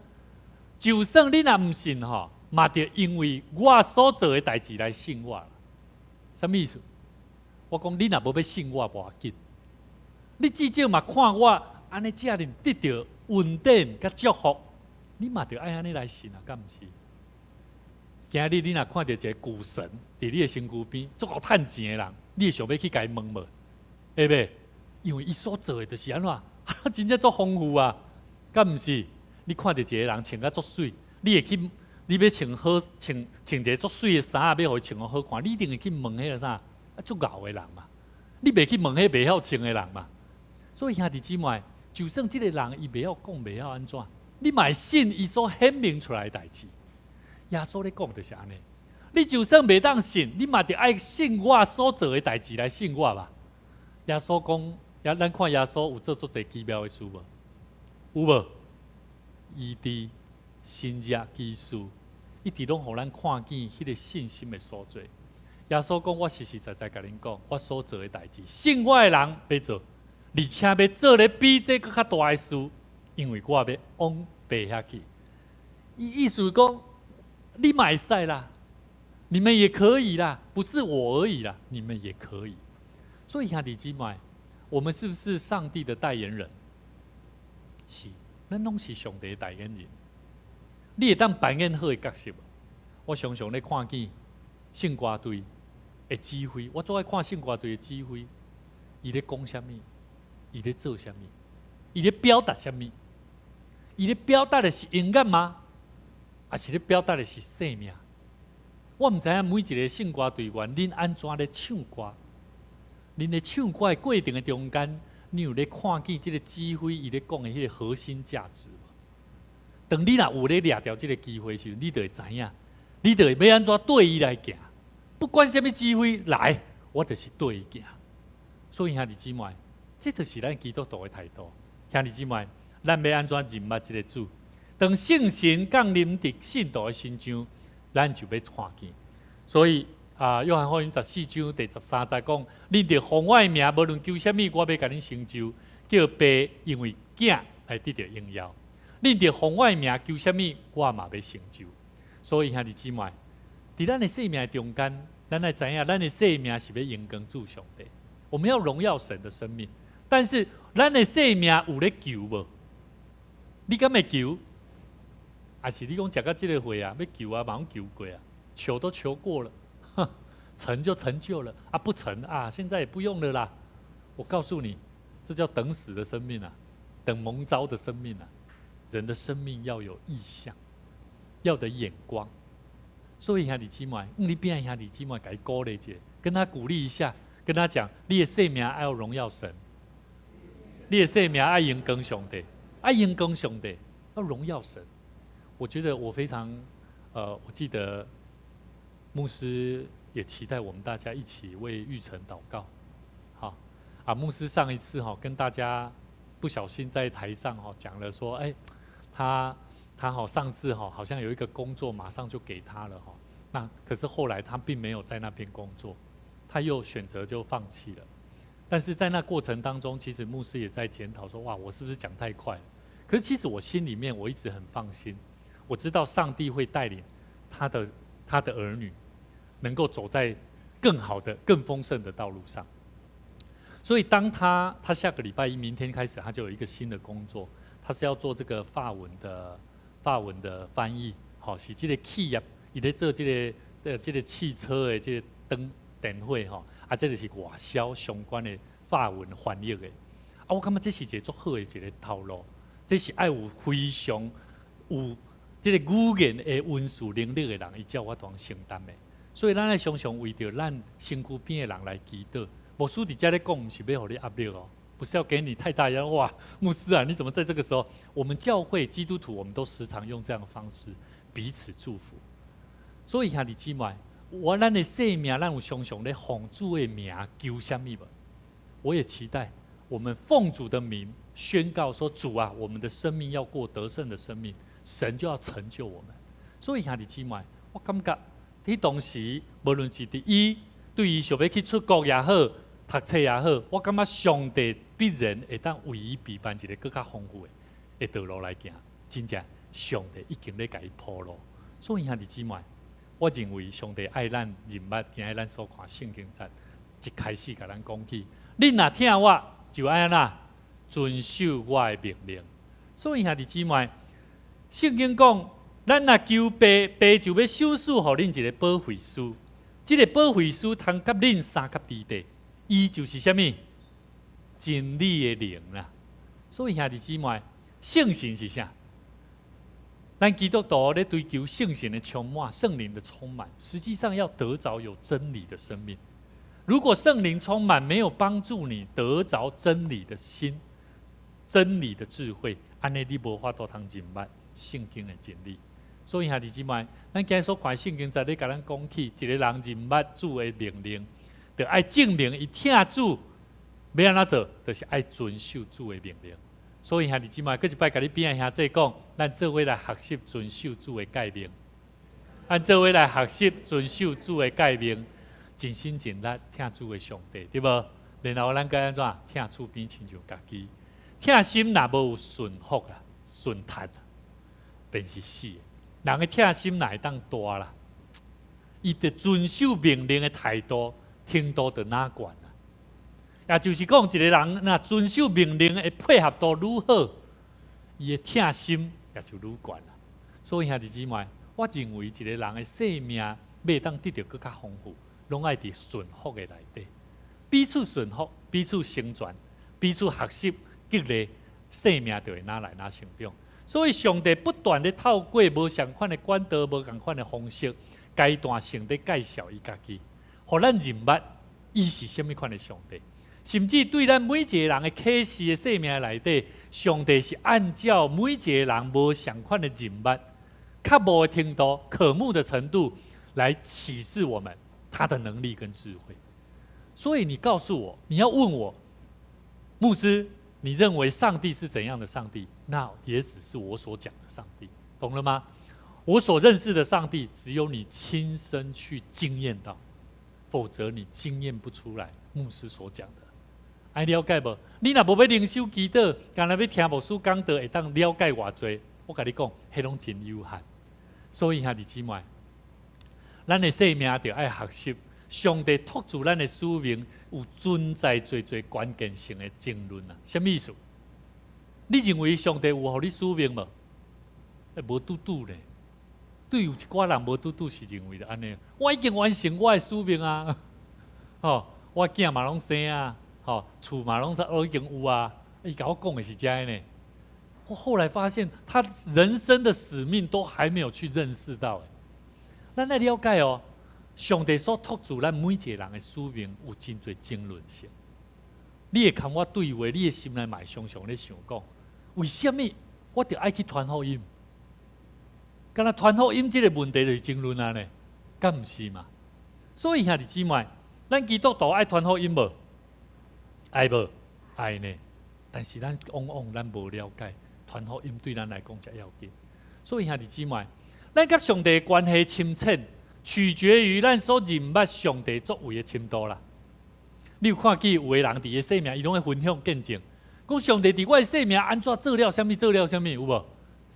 C: 就算恁若毋信吼，嘛著因為我所做的代誌來信我。啥物意思？我講你若無欲信我，無要緊，你至少嘛看我按呢遮爾得著恩典佮祝福，你嘛著愛按呢來信啊，敢毋是？今日你若看著一个股神佇你的身軀邊，足夠趁錢的人，你會想欲去共伊問無？會袂？因為伊所做的就是按怎，真正足豐富啊，敢毋是？你看著一個人穿甲足媠，你會去？你欲穿好穿穿一个足媠的衫，欲予伊穿予好看，你一定會去問彼個啥？啊，足𠢕的人嘛，你袂去問彼袂曉穿的人嘛。所以兄弟姊妹，就算這个人伊袂曉講，袂曉按怎，你嘛會信伊所顯明出來的代誌。耶穌咧講就是按呢，你就算袂當信，你嘛著愛信我所做的代誌來信我吧。耶穌講，也咱看耶穌有做足濟奇妙的事無？有無？醫治、神蹟奇事，一直攏予咱看見彼个信心的所在。耶穌講：我實實在在共恁講，我所做的代誌，信我的人欲做，而且欲做咧比這閣較大的事，因為我欲往父遐去。伊意思講，你嘛會使啦，你們也可以啦，不是我而已啦，你們也可以。所以兄弟姊妹，我們是不是上帝的代言人？是，咱攏是上帝的代言人。你會當扮演好的角色無？我常常咧看見聖歌隊的指揮，我足愛看聖歌隊的指揮，伊咧講啥物，伊咧做啥物，伊咧表達啥物，伊咧表達的是音樂嗎？抑是咧表達的是生命？我毋知影每一个聖歌隊員，恁按怎咧唱歌？恁咧唱歌的過程的中間，你有咧看見這个指揮伊咧講的彼个核心價值無？當你若有咧掠著這个機會時，你就會知影，你就會欲按怎綴伊來行。不管啥物指揮來，我就是綴伊行。所以兄弟姊妹，這就是咱基督徒的態度。兄弟姊妹，咱欲按怎認捌這个主？當聖神降臨佇信徒的身上，咱就欲看見。所以啊，約翰福音14章第13節講：恁著奉我的名，無論求啥物，我欲共恁成就。叫父因為囝囝來得著榮耀。恁著奉我的名求啥物，我嘛欲成就。所以兄弟姊妹，佇咱的生命中間，咱愛知影，咱的生命是欲榮光主上帝。我們要榮耀神的生命，但是咱的生命有咧求無？你敢會求？還是你講食到這个歲啊，欲求啊，嘛攏求過啊，求都求過了，成就成就了啊，不成啊，現在也不用了啦。我告訴你，這叫等死的生命啊，等蒙召的生命啊。人的生命要有異象，要的眼光。所以兄弟姊妹，你邊兄弟姊妹共伊鼓勵一下，跟他鼓勵一下，跟他講：你的生命愛榮耀神，你的生命愛榮光上帝，愛榮光上帝，要榮耀神。我覺得我非常，我記得牧師也期待我們大家一起為玉成禱告。好，啊，牧師上一次哈跟大家不小心在台上哈講了說，哎，他好上次哈好像有一個工作馬上就給他了哈，那可是後來他並沒有在那邊工作，他又選擇就放棄了。但是在那過程當中，其實牧師也在檢討說，哇，我是不是講太快了？可是其實我心裡面我一直很放心。我知道上帝會帶領他的兒女，能夠走在更好的、更豐盛的道路上。所以，當他下個禮拜一、明天開始，他就有一個新的工作，他是要做這個法文的翻譯。好，是這個企業，伊咧做這個汽車的這個燈電火吼，啊，這個是外銷相關的法文翻譯的。啊，我感覺這是一個足好的一個頭路，這是愛有非常有這個語言的文字能力的人，伊才有法度承擔的。所以，咱愛常常為著咱身軀邊的人來祈禱。牧師佇遮咧講，毋是欲予你壓力哦，不是要給你太大壓力。哇，牧師啊，你怎麼在這個時候？我們教會基督徒，我們都時常用這樣的方式彼此祝福。所以兄弟姊妹，我咱的生命，咱有常常咧奉主的名求啥物無？我也期待我們奉主的名宣告說：主啊，我們的生命要過得勝的生命，神就要成就我們。所以兄弟姊妹，我感覺佇當時，無論是佇伊對伊想欲去出國也好，讀冊也好，我感覺上帝必然會當為伊備辦一個閣較豐富的道路來行。真正上帝已經咧共伊鋪路。所以兄弟姊妹，我認為上帝愛咱認捌，今仔日咱所看聖經節，一開始共咱講起，恁若疼我，就愛按怎遵守我的命令。所以兄弟姊妹，聖經講，咱若求爸，爸就欲賞賜予恁一個保惠師。這個保惠師通佮恁相佮佇咧，伊就是啥物？真理的靈啦。所以兄弟姊妹，聖神是啥？咱基督徒咧追求聖神的充滿，聖靈的充滿，實際上要得著有真理的生命。如果聖靈充滿沒有幫助你得著真理的心、真理的智慧，按呢你無法度通認捌聖經的真理。所以兄弟姊妹，咱今日所看聖經在咧共咱講起，一個人認捌主的命令，就愛證明伊疼主，欲按怎做，就是愛遵守主的命令。所以兄弟姊妹，閣一擺共你邊仔兄弟講，咱做伙來學習遵守主的誡命，咱做伙來學習遵守主的誡命，盡心盡力疼主的上帝，對無？然後咱該按怎疼厝邊親像家己，疼心若無有順服啊、順服，便是死的。人的疼心若會當大啦，伊的遵守命令的態度程度就哪懸啦。也就是講，一個人若遵守命令的配合度愈好，伊的疼心也就愈懸啦。所以兄弟姊妹，我認為一個人的生命欲會當得著閣較豐富，攏愛佇順服的內底，彼此順服，彼此成全，彼此學習激勵，生命就會愈來愈成長。所以上帝不斷的透過無仝款的管道、無仝款的方式，階段性的介紹伊家己，予咱認捌伊是啥物款的上帝。甚至對咱每一個人的啟示的生命內底，上帝是按照每一個人無仝款的認捌、渴慕的程度、渴慕的程度，來啟示我們他的能力跟智慧。所以你告訴我，你要問我，牧師，你認為上帝是怎樣的上帝？那也只是我所講的上帝，懂了嗎？我所認識的上帝，只有你親身去經驗到，否則你經驗不出來牧師所講的。愛了解無？你若無欲靈修祈禱，干焦欲聽牧師講道會當了解偌濟？我共你講，彼攏真有限。所以兄弟姊妹，咱的生命著愛學習上帝託付咱的使命，有存在濟濟關鍵性的爭論啊！啥物意思？你認為上帝有予你使命無？欸，無拄拄咧。對有一寡人無拄拄是認為著按呢，我已經完成我的使命啊！吼，我囝嘛攏生啊，吼，厝嘛攏都已經有啊。伊共我講的是這樣呢。我後來發現，他人生的使命都還沒有去認識到。咱來了解哦，上帝所託付咱每一個人的使命有真濟爭論性。你會共我對話，你的心內嘛會常常咧想講，為啥物我著愛去傳福音？敢若傳福音這個問題就是爭論啊呢？敢毋是嘛？所以兄弟姊妹，咱基督徒愛傳福音無？愛無？愛呢？但是咱往往咱無了解傳福音對咱來講遮要緊。所以兄弟姊妹，咱佮上帝的關係深淺，取決於咱所認捌上帝作為的深度啦。你有看見有的人佇个生命，伊攏會分享見證，講上帝佇我的生命按怎做了啥物，做了啥物，有無？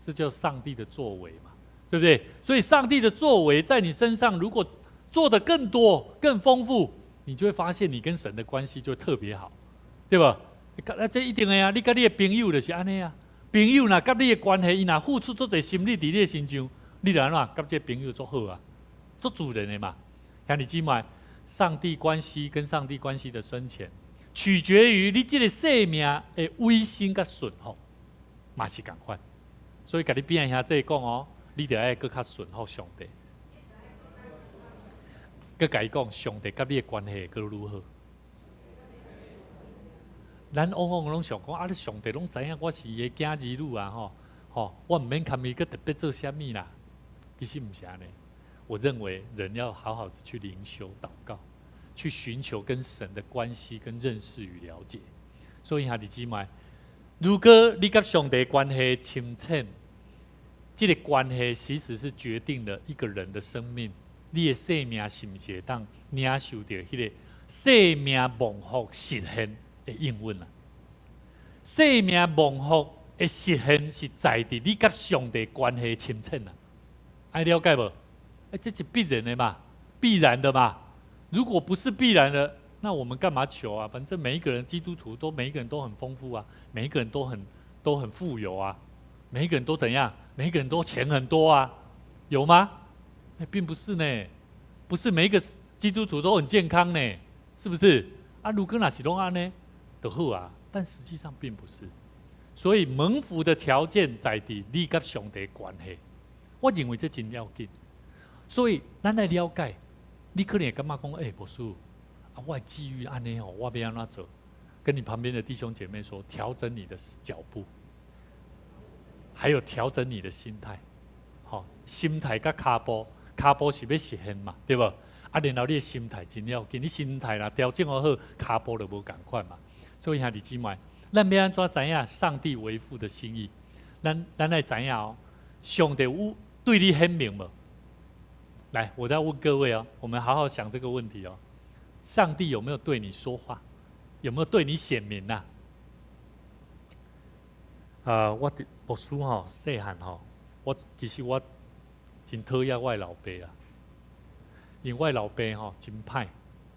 C: 這叫上帝的作為嘛，對不對？所以上帝的作為在你身上，如果做得更多、更豐富，你就會發現你跟神的關係就會特別好，對吧？啊，這一定的啊！你佮你的朋友就是按呢啊，朋友若佮你的關係，伊若付出足濟心力佇你的身上，你就按怎佮這個朋友足好啊，足自然的嘛。兄弟姊妹，上帝關係跟上帝關係的深淺，取決於你這個生命的委身佮順服，嘛是仝款。所以，共你邊仔兄弟講哦，你著愛閣較順服上帝。閣共伊講，上帝佮你的關係閣如何？咱往往攏想講啊，你上帝攏知影我是伊的囝兒女啊，吼吼，我毋免共伊閣特別做啥物啦。其實毋是按呢。我認為人要好好的去靈修禱告，去尋求跟神的關係跟認識與了解。所以兄弟姊妹，如果你佮上帝關係深淺，這個關係其實是決定了一個人的生命，你的生命是毋是會當領受著彼個生命蒙福實現的應允啊？生命蒙福的實現是在佇你佮上帝關係深淺啊！愛了解無？欸，這是必然的嘛，必然的嘛。如果不是必然的，那我們幹嘛求啊？反正每一個人基督徒都每一個人都很豐富啊，每一個人都很富有啊，每一個人都怎樣？每一個人都錢很多啊，有嗎？欸，並不是呢，不是每一個基督徒都很健康呢，是不是？啊，如果若是攏按呢，就好啊，但實際上並不是。所以蒙福的條件在佇你佮上帝關係，我認為這真要緊。所以咱來了解，你可能會感覺講，欸，牧師，啊，我的際遇按呢吼，我欲按怎做？跟你旁邊的弟兄姐妹說，調整你的腳步，還有調整你的心態。好，心態佮跤步，跤步是欲實現嘛，對無？啊，然後你的心態真要緊，你心態若調整好，跤步就無仝款嘛。所以兄弟姊妹，咱欲按怎知影上帝為父的心意？咱來知影哦，上帝有對你顯明無？來，我再問各位哦，我們好好想這個問題哦。上帝有沒有對你說話？有沒有對你顯明啊？啊，我牧師吼，細漢吼，我其實我真討厭我的老爸啦，因為我的老爸吼真歹，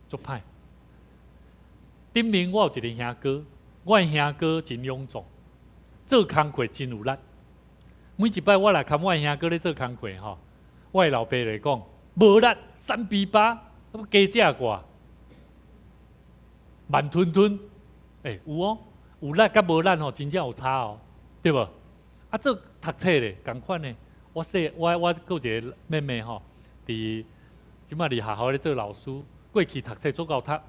C: 足歹。頂面我有一個兄哥，我的兄哥真勇壯，做工課真有力。每一擺我來看我的兄哥咧做工課吼，我的老爸就講無力，三比八，加食過，慢吞吞，欸，有哦，有力佮無力吼，真正有差哦，對無？啊，做讀冊咧，仝款呢。我細我閣有一個妹妹吼，佇這擺佇學校咧做老師，過去讀冊足𠢕讀，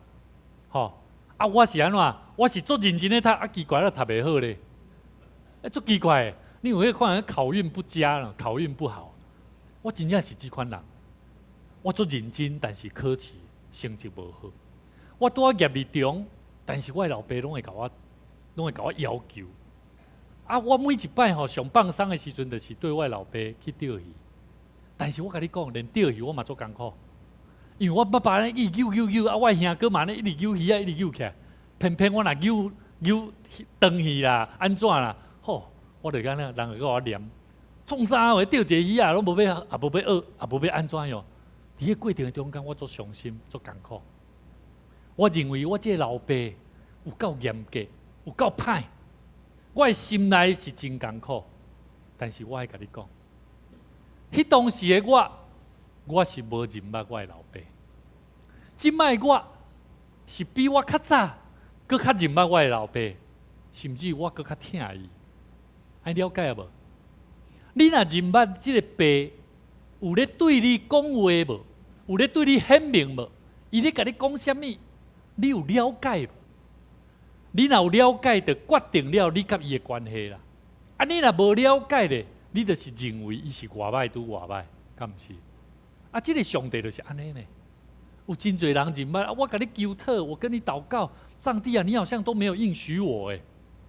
C: 吼。啊，我是按怎？我是足認真咧讀，啊奇怪了讀袂好咧，欸，足奇怪的。你有彼看考運不佳啦，考運不好。我真正是這款人，我足認真，但是考試成績無好。我拄仔業日中，但是我的老爸攏會共我要求。啊，我每一擺吼上放鬆的時陣，就是對我的老爸去釣魚。但是我共你講，連釣魚我嘛足艱苦，因為我爸爸咧一直揪揪揪，啊，我的兄哥嘛咧一直揪魚仔，一直揪起來，偏偏我若扭扭斷去啦，按怎啦？吼，我就感覺人會閣我念，創啥話釣一個魚仔攏無欲，也無欲學，也無欲按怎樣。佇彼過程的中間，我足傷心，足艱苦。我認為我這個老爸有夠嚴格，有夠歹，我的心內是真艱苦。但是我愛共你講，彼當時的我，我是無認捌我的老爸。這擺我是比我較早，閣較認捌我的老爸，甚至我閣較疼伊。愛了解無？你若認捌這個爸，有咧對你講話無？有咧對你顯明無？伊咧共你講啥物？你有了解無？你若有了解，就決定了你佮伊的關係啦。啊，你若無了解咧，你就是認為伊是偌歹拄偌歹，敢毋是？啊，這個上帝就是按呢呢。有真濟人認捌，我共你求禱，我跟你禱告，上帝啊，你好像都沒有應許我，誒，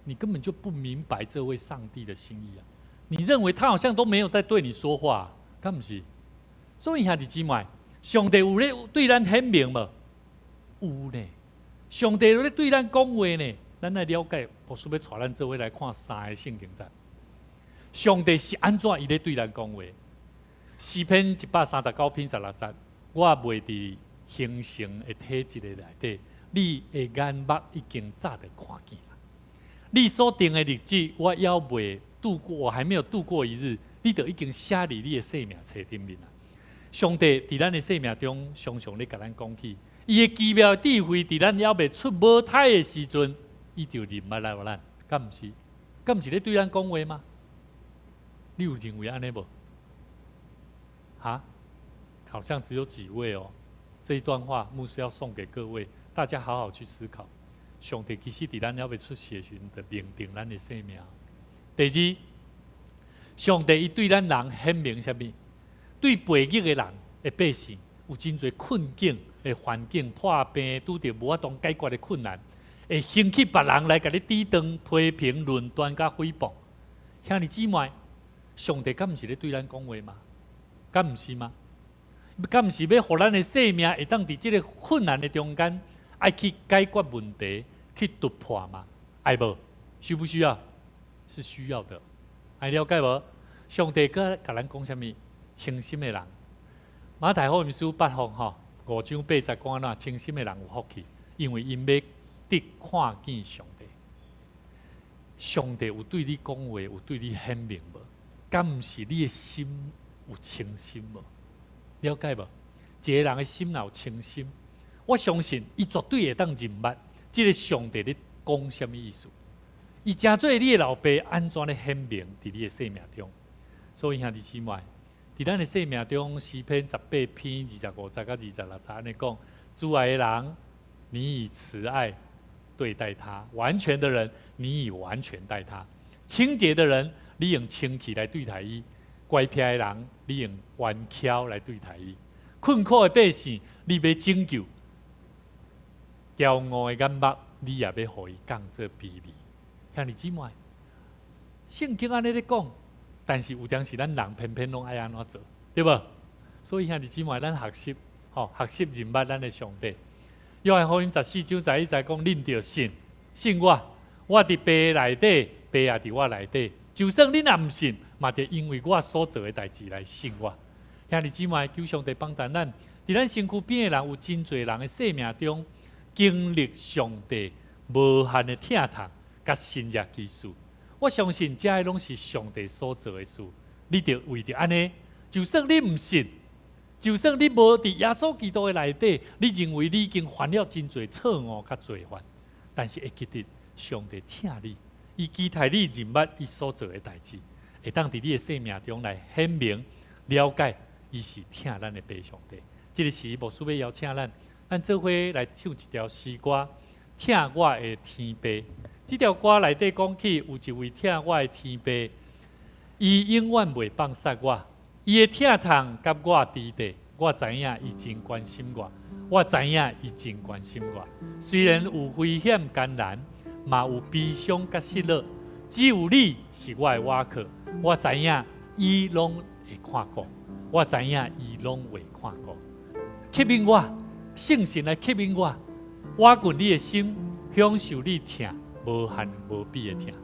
C: 你根本就不明白這位上帝的心意啊！你認為他好像都沒有在對你說話，敢毋是？所以兄弟姊妹，上帝有咧對咱顯明無？有呢。上帝有咧對咱講話呢，咱來了解。牧師欲帶咱做伙來看三个聖經節。上帝是按怎伊咧對咱講話？詩篇139篇16節，我未佇形成的體質的內底，你的眼目已經早就看見啦。你所定的日子，我猶未度過，我還沒有度過一日，你就已經寫佇你的生命冊頂面啦。上帝佇咱的生命中，常常咧共咱講起，伊的奇妙智慧，佇咱猶未出母胎的時陣，伊就認捌了咱，敢毋是？敢毋是咧對咱講話嗎？你有認為按呢無？哈？好像只有幾位哦。這一段話，牧師要送給各位，大家好好去思考。上帝其實佇咱猶未出世的時陣，就命定咱的生命。第二，上帝伊對咱人顯明啥物？對悖逆的人的百姓，有真濟困境的環境、破病、拄著無法度解決的困難，會興起別人來共你抵擋、批評、論斷、佮誹謗。兄弟姊妹，上帝敢毋是咧對咱講話嗎？敢毋是嗎？敢毋是欲予咱的生命會當佇這个困難的中間，愛去解決問題、去突破嗎？愛無？需不需要？是需要的。愛了解無？上帝閣共咱講啥物？清心的人，馬太福音書八福吼五章八節講按怎？清心的人有福氣，因為𪜶欲得看見上帝。上帝有對你講話，有對你顯明無？敢毋是你的心有清心無？了解無？一个人的心若有清心，我相信伊絕對會當認捌這个上帝咧講啥物意思。伊成做你的老爸，按怎咧顯明佇你的生命中？所以兄弟姊妹，佇咱的生命中，詩篇18篇25節佮26節按呢講：主愛的人，你以慈愛對待他；完全的人，你以完全待他；清潔的人，你用清氣來對待伊；乖僻的人，你用圓巧來對待伊；困苦的百姓，你欲拯救；驕傲的眼目，你也欲予伊降做卑微。兄弟姊妹，聖經按呢咧講，但是有當時咱人偏偏攏愛按怎做，對無？所以兄弟姊妹，咱學習，吼，學習認捌咱的上帝。約翰福音14章11節講：恁著信，信我，我佇爸內底，爸也佇我內底。就算恁若毋信，嘛著因為我所做的代誌來信我。兄弟姊妹，求上帝幫助咱，佇咱身軀邊的人有真濟人的生命中，經歷上帝無限的疼痛佮神蹟奇事。我相信這個攏是上帝所做的事。你著為著按呢，就算你毋信，就算你無佇耶穌基督的內底，你認為你已經犯了真濟錯誤佮罪犯，但是會記得上帝疼你，伊期待你認捌伊所做的代誌，會當佇你的生命中來顯明了解，伊是疼咱的爸上帝。這个時牧師欲邀請咱，咱做伙來唱一條詩歌，疼我的天爸。這條歌內底講起，有一位疼我的天爸，伊永遠袂放殺我，伊的疼痛佮我佇底，我知影伊真關心我，我知影伊真關心我。雖然有危險艱難，嘛有悲傷佮失落，只有你是我的倚靠，我知影伊攏會看顧，我知影伊攏會看顧。吸引我，聖神來吸引我，倚近你的心。享受你疼無限無比的疼。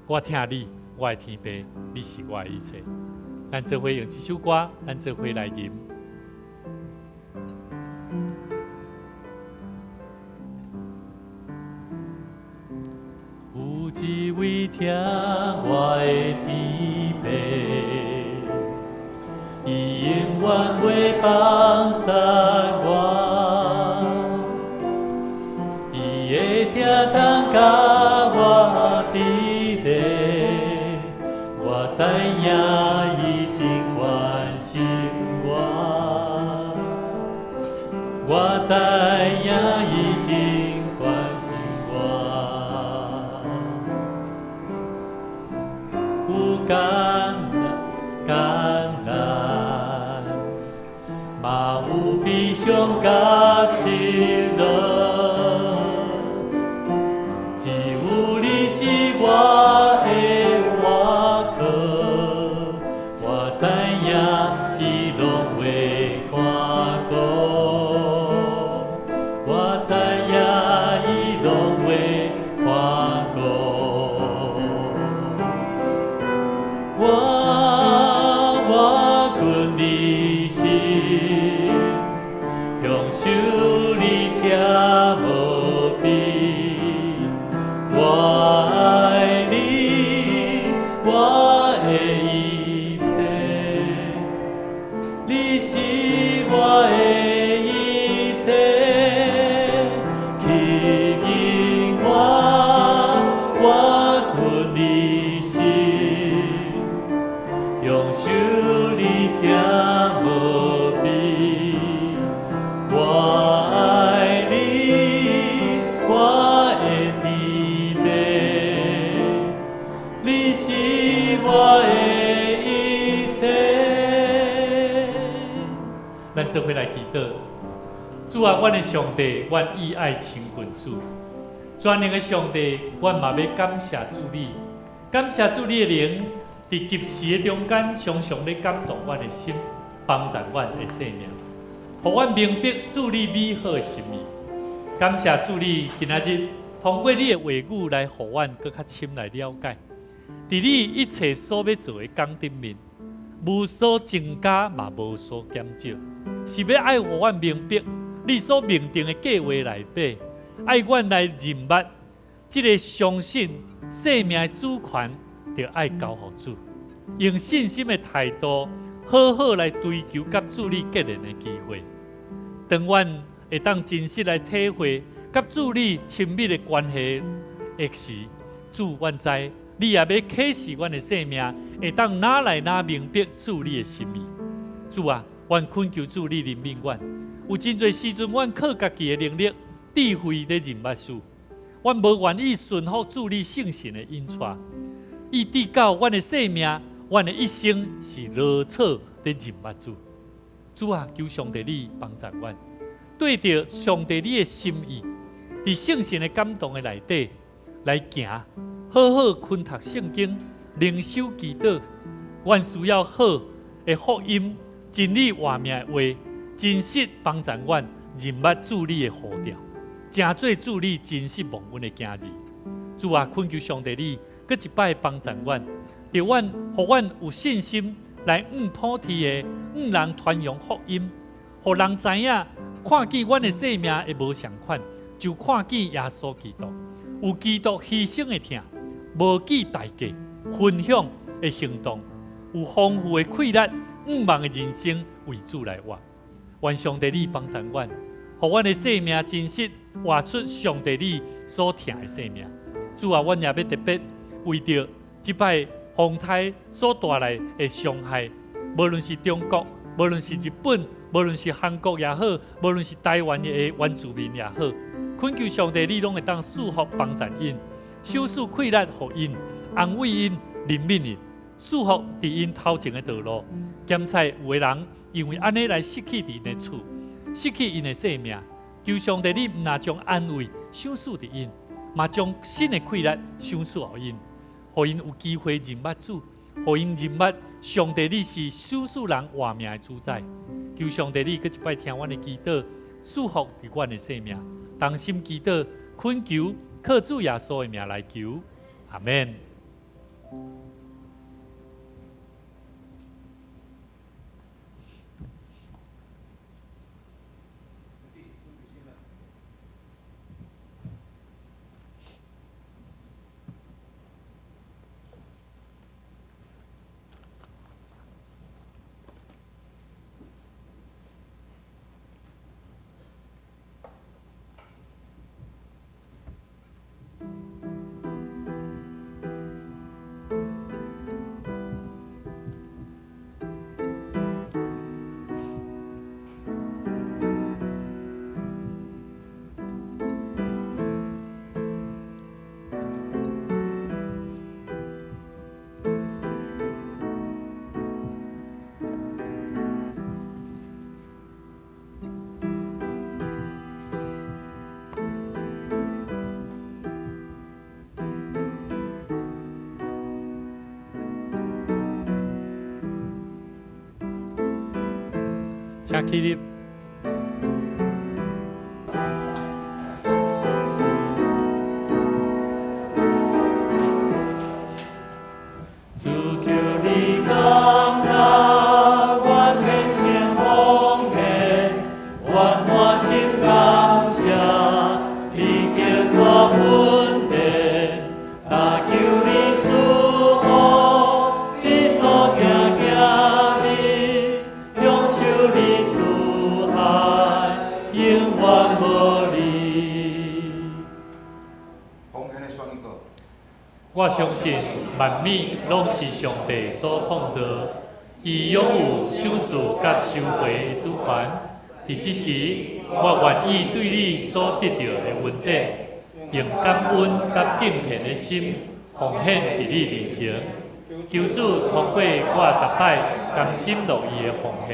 C: 我疼你，我的天父，你是我的一切。咱做伙用這首歌，咱做伙來吟。有一位疼我的天父，伊永遠袂放散我，伊的疼痛佮我佇咧，我知影伊真關心我，我知影伊真關心我。有艱難，艱難，嘛有悲傷佮失落，只有你是我的倚靠，我知影伊攏會看顧，我知影伊攏會看顧。我緊你心，享受你疼無比。我愛你，我的一切，你是我的一切，吸引我，我緊你心。享受你疼無比，我愛你，我的天父，你是我的一切。咱做伙來祈禱，主啊，阮的上帝，阮意愛親近主，全能的上帝，阮嘛欲感謝主你，感謝主你的靈。佇及時的中間，常常咧感動阮的心，幫助阮的生命，予阮明白主你美好的心意。感謝主你今仔日通過你的話語來予阮閣較深來了解，佇你一切所欲做的工頂面，無所增加嘛無所減少，是欲愛予阮明白你所命定的計畫內底，愛阮來認捌這个相信生命的主權。著愛交予主，用信心的態度，好好來追求佮主你結連的機會。當阮會當真實來體會佮主你親密的關係的時，主，阮知你也欲啟示阮的生命，會當愈來愈明白主你的心意。主啊，阮懇求主你憐憫阮。有真濟時陣，阮靠家己的能力、智慧咧認捌主，阮無願意順服主你聖神的引帶。以致到阮的生命，阮的一生是囉嗦咧認捌主。主啊，求上帝你幫助阮，對著上帝你的心意，佇聖神的感動的內底來行，好好勤讀聖經，靈修祈禱。阮需要好的福音、真理活命的話，真實幫助阮認捌主你的呼召，成做主你真實蒙恩的囝兒。主啊，懇求上帝你。閣一擺幫助阮，予阮，予阮有信心來向普天的向人傳揚福音，予人知影看見阮的生命會無仝款，就看見耶穌基督，有基督犧牲的疼，無計代價分享的行動，有豐富的氣力，向望的人生為主來活。願上帝你幫助阮，予阮的生命真實活出上帝你所疼的生命。主啊，阮也欲特別。為著這擺風颱所帶來的傷害，無論是中國，無論是日本，無論是韓國也好，無論是台灣的原住民也好，懇求上帝，你攏會當賜福幫助𪜶，賞賜氣力予𪜶，安慰𪜶，憐憫𪜶，賜福佇𪜶頭前的道路，檢採有的人因為按呢來失去𪜶的厝，失去𪜶的性命，求上帝，你毋但將安慰賞賜予𪜶，嘛將新的氣力賞賜予𪜶。予𪜶有機會認捌主，予𪜶認捌上帝，你是賞賜人活命的主宰。求上帝，你閣一擺聽阮的祈禱，賜福佇阮的生命，同心祈禱，懇求靠主耶穌的名來求，阿們。請起立。主求你降臨，阮獻上奉獻，阮滿心感謝，你極大恩典，但求你賜福，你所疼的兒，享受你慈愛，永遠無離。
D: 奉獻的宣告。
C: 我相信萬物攏是上帝所創造，伊擁有賞賜佮收回的主權。佇這時，我願意對你所得著的恩典，用感恩佮敬虔的心奉獻佇你面前。求主通過我逐擺甘心樂意的奉獻，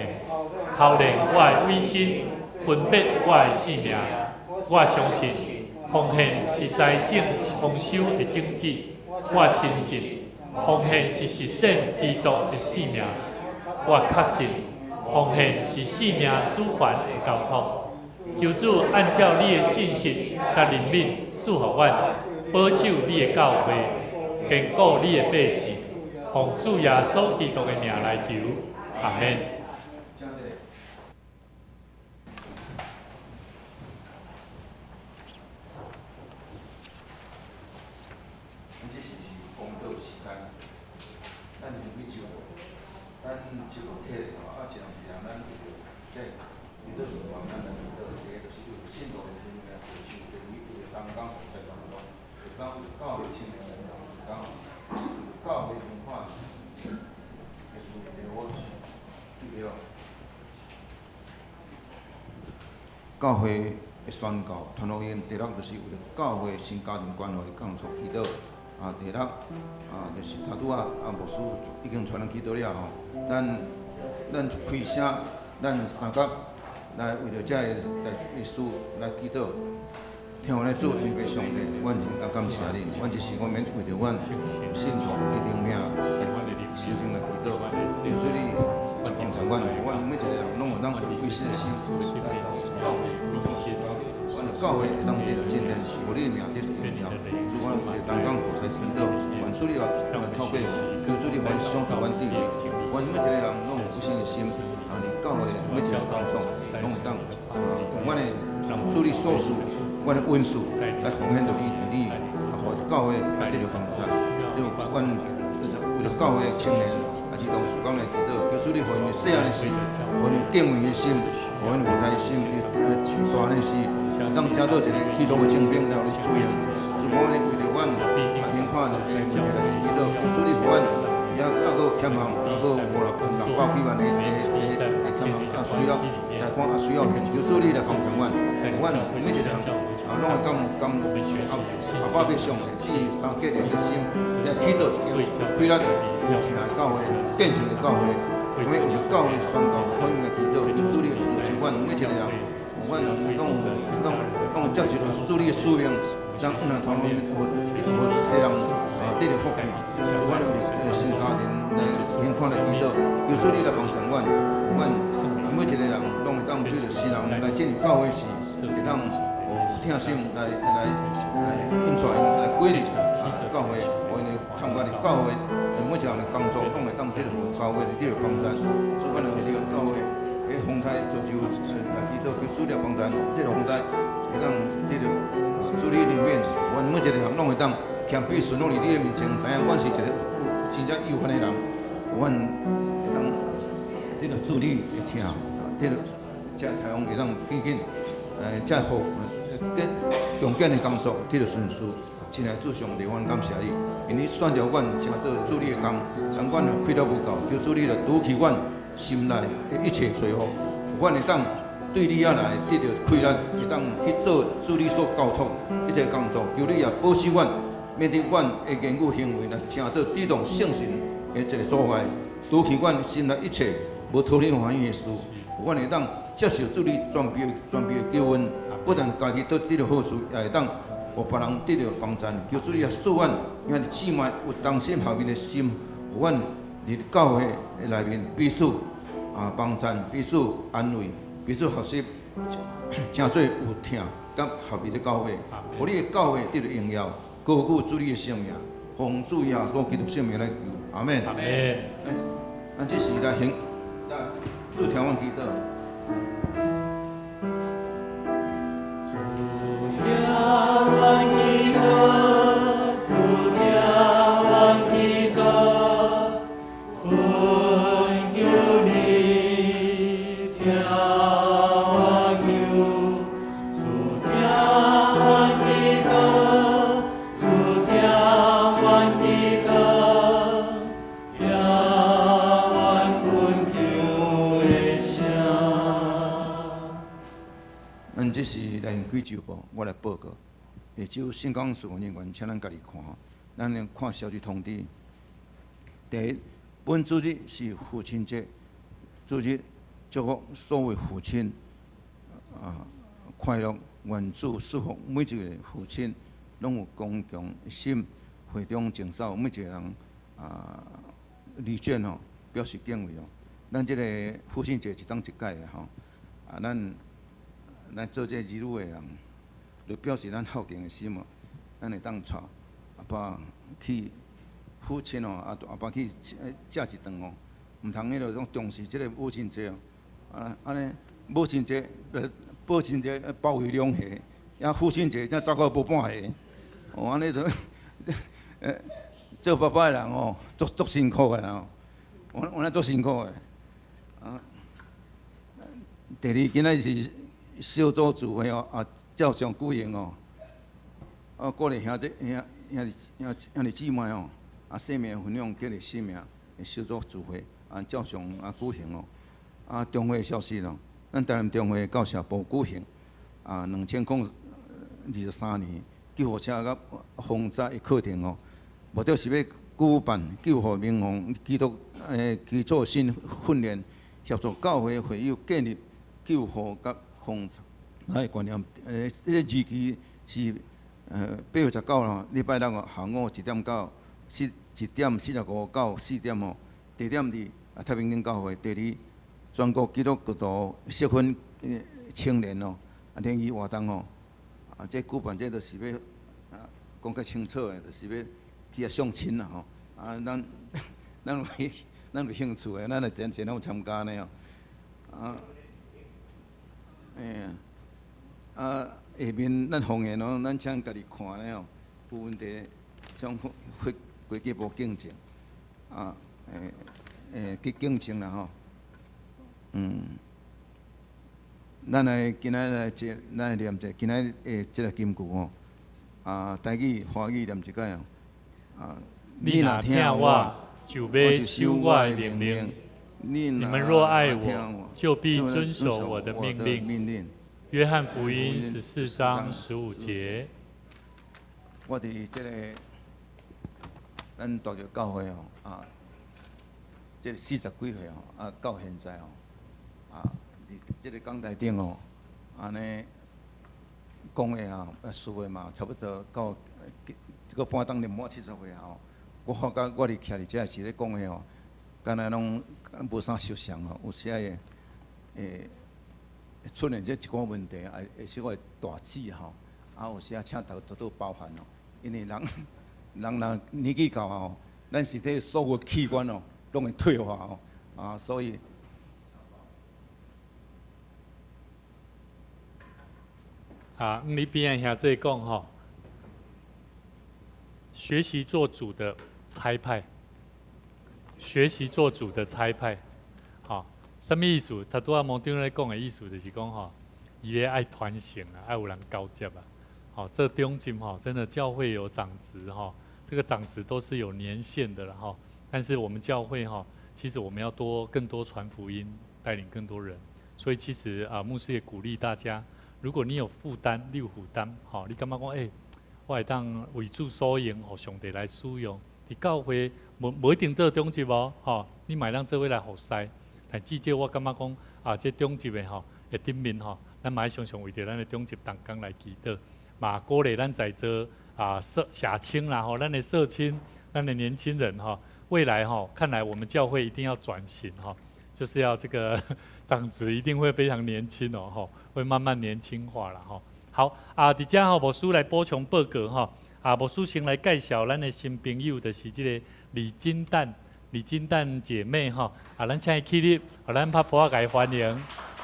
C: 操練我的委身，分別我的性命。我相信奉獻是財政豐收的種子。我深信奉獻是實踐基督的使命。我確信奉獻是生命主權的交託。求主按照你的信實佮憐憫賜予阮，保守你的教會，堅固你的百姓。奉主耶穌基督的名來求，阿們。
D: 阮這時是公道時間，咱先去招，咱這個體力啊，一人一人，咱為著這祈禱事項，咱來祈禱，一个就是有信徒的生命，就是第二為著同工服侍當中，第三為著教會青年的同工，第四為著教會文化的事，第五是對著教會的宣告，傳福音。第六就是為著教會新家庭關懷工作祈禱。啊，第六啊，就是頭拄仔啊牧師已經傳咱祈禱了吼。咱咱開聲，咱三甲來為著這个代事來祈禱。天父的主，天父上帝，阮真感謝你。阮這時阮免為著阮信徒的靈命來修行來祈禱。求主你幫助阮，阮每一个人攏會當歸心的心來教會，阮的教會會當得著進展，予你的名得著榮耀。主，阮為著同工服侍祈禱，願主你啊，透過求主你還賞賜阮智慧，阮每一个人攏有信的心，啊，佇教會每一個工作攏會當啊，用阮的主你所賜，阮的恩賜來奉獻著你，佇你啊，予教會啊得著幫助。對，阮為著教會的青年，啊，兒童事工來祈禱，求主你予𪜶的細漢的時，予𪜶敬畏的心，予𪜶服侍的心，大漢的時，當成做一个基督的精兵來予你使用。主，我咧為著阮啊，現看的問題來祈禱，求主你予阮也猶閣欠項，猶閣五六六百幾萬的的的的欠項，啊需要貸款啊需要還，求主你來幫助阮，阮每一个人啊，攏會感感阿阿爸欲上的以三結連的心來起做一間開力有疼的教會，建成的教會，我們為著教會宣教，可以來祈禱，求主你是阮每一個人，阮攏攏攏會接受主你的使命，讓阮來頭路予予世人啊得著福氣，阮為著新家庭來現看來祈禱，求主你來幫助阮，阮每一個人攏會當對著新人來進入教會時，會當予有疼心來引帶𪜶來鼓勵啊教會，予𪜶參加佇教會的每一項的工作，攏會當得著教會的這個幫贊。所以，阮為這個教會的風颱造就來祈禱，求主來幫贊，這個風颱會當得著主你憐憫，阮每一個人攏會當謙卑順服佇你的面前，知影阮是一個真正有限的人，阮會當得著主你的疼，得著這台風會當緊緊，這好緊重建的工作得著順遂。親愛的主上帝，阮感謝你，因為你選著阮成做主你的工，但阮氣力無夠，求主你來除去阮心內的一切罪惡，阮會當對你遐來得著氣力，會當去做主你所交託一切工作。求你也保守阮，免得阮的言語行為來成做抵擋聖神的一個阻礙，除去阮心內一切無討你歡喜的事，阮會當接受主你全備全備的救恩，不但家己得得著好處，也會當予別人得著幫贊。求主你也賜阮兄弟姊妹有同心合意的心，予阮佇教會的內面彼此啊幫贊，彼此安慰，彼此學習，成做有疼佮合一的教會，予你的教會得著榮耀，高舉主你的聖名，奉主耶穌基督聖名來求，阿門。
C: 阿門。
D: 咱這時來行，來主聽阮祈禱。
B: 主聽阮祈禱，主聽阮祈禱，懇求你聽阮求。主聽阮祈禱，主聽阮祈禱，聽阮懇求的聲。
D: 咱這時來行幾周報，我來報告。下周聖工事工人員，請咱家己看吼。咱來看消息通知。第一，本主日是父親節，主日祝福所有父親啊快樂，願主賜福每一個父親，攏有剛強的心。會中淨掃每一個人啊禮券吼，表示敬畏哦。咱這個父親節一冬一擺的吼，啊，咱做這個兒女的人，就表示咱孝敬的心哦。咱會當帶阿爸去父親哦，啊，阿爸去食一頓哦。毋通彼落種重視這個母親節哦。啊，按呢母親節、母親節包圍兩下，啊父親節才走到無半下。哦，按呢就做爸爸的人哦，足足辛苦的啦。我咱足辛苦的。啊，第二，今仔是小組聚會哦，啊，照常舉行哦。啊，鼓勵兄弟兄兄弟兄兄弟姊妹哦，啊，生命分享建立生命的小組聚會，啊，照常啊舉行哦。啊，中會消息咯，咱台南中會教社部舉行啊，2023年救護車佮防災的課程哦，目的是欲舉辦救護民防基督基礎性訓練，協助教會會友建立救護佮防災觀念。這個日期是8月19咯，禮拜六下午1點45到4點哦。地點佇太平間教會。第二，全國基督徒適婚青年哦，啊聯誼活動哦，啊這舉辦這就是欲啊講較清楚的，就是欲去遐相親啦吼。啊，咱有興趣的，咱會盡盡量參加呢吼。啊，哎啊，下面咱方言哦，咱請家己看咧吼，有問題將發會計部敬請，啊，去敬請啦吼。咱來今仔來這，咱來念者今仔的這個金句吼，啊，台語、華語念一擺哦。啊，
C: 你若疼我，就欲守我的命令。
D: 你
C: 你們若愛我，就必遵守我的命令。
D: 命令。
C: 約翰福音14章15節。
D: 我佇這個咱大橋教會吼，啊，這個四十幾歲吼，啊，到現在吼，啊，佇這個講台頂吼，按呢講的啊，啊，說的嘛，差不多到這個半當年滿70歲啊吼。我發覺我佇徛佇遮時咧講的吼，敢若攏無啥相像吼，有時會出現這一寡問題，會小可大致吼，啊有時啊請大家多多包涵哦，因為人人若年紀到吼，咱身體所有器官哦，攏會退化哦，啊，所以。
C: 啊，你邊兄弟講吼，學習做主的差派，學習做主的差派，吼，啥物意思？頭拄仔牧長咧講的意思就是講吼，伊咧愛傳承啊，愛有人交接啊。吼，這中間吼，真的教會有長執吼，這個長執都是有年限的啦吼。但是我們教會吼，其實我們要多更多傳福音，帶領更多人。所以其實啊，牧師也鼓勵大家。如果你有負擔，你有負擔，吼，你感覺講，欸，我會當為主所用，予上帝來使用。佇教會無一定做長執哦，吼，你嘛會當做伙來服侍。但至少我感覺講，啊，這長執的吼，的頂面吼，咱嘛愛常常為著咱的長執同工來祈禱，嘛鼓勵咱在座啊社青啦吼，咱的社青，咱的年輕人吼，未來吼，看來我們教會一定要轉型吼。就是要這個長執一定會非常年輕哦，吼，會慢慢年輕化了吼。好啊，佇遮吼，牧師來補充報告吼。啊，牧師先來介紹咱的新朋友，就是這個李金蛋、李金蛋姐妹吼。啊，咱請伊起立，予咱拍噗仔共伊歡迎，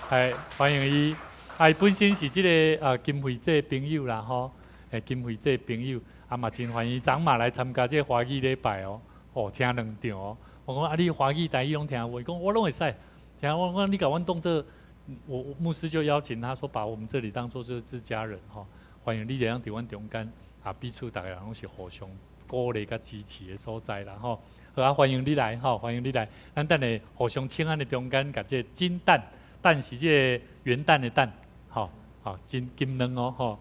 C: 來歡迎伊。啊，伊本身是這個啊金惠姐朋友啦吼，欸，金惠姐朋友，啊嘛真歡迎，昨嘛來參加這個華語禮拜哦，哦，聽兩場哦。我講啊，你華語台語攏聽無？伊講我攏會使。聽我講，你共阮當做，我牧師就邀請他說，把我們這裡當做就是自家人吼，歡迎你會當佇阮中間啊，彼此逐个人攏是互相鼓勵佮支持的所在啦吼。好啊，歡迎你來吼，歡迎你來。咱等下互相請安的中間，共這個金蛋，蛋是這個元旦的蛋，吼，好金金卵哦吼，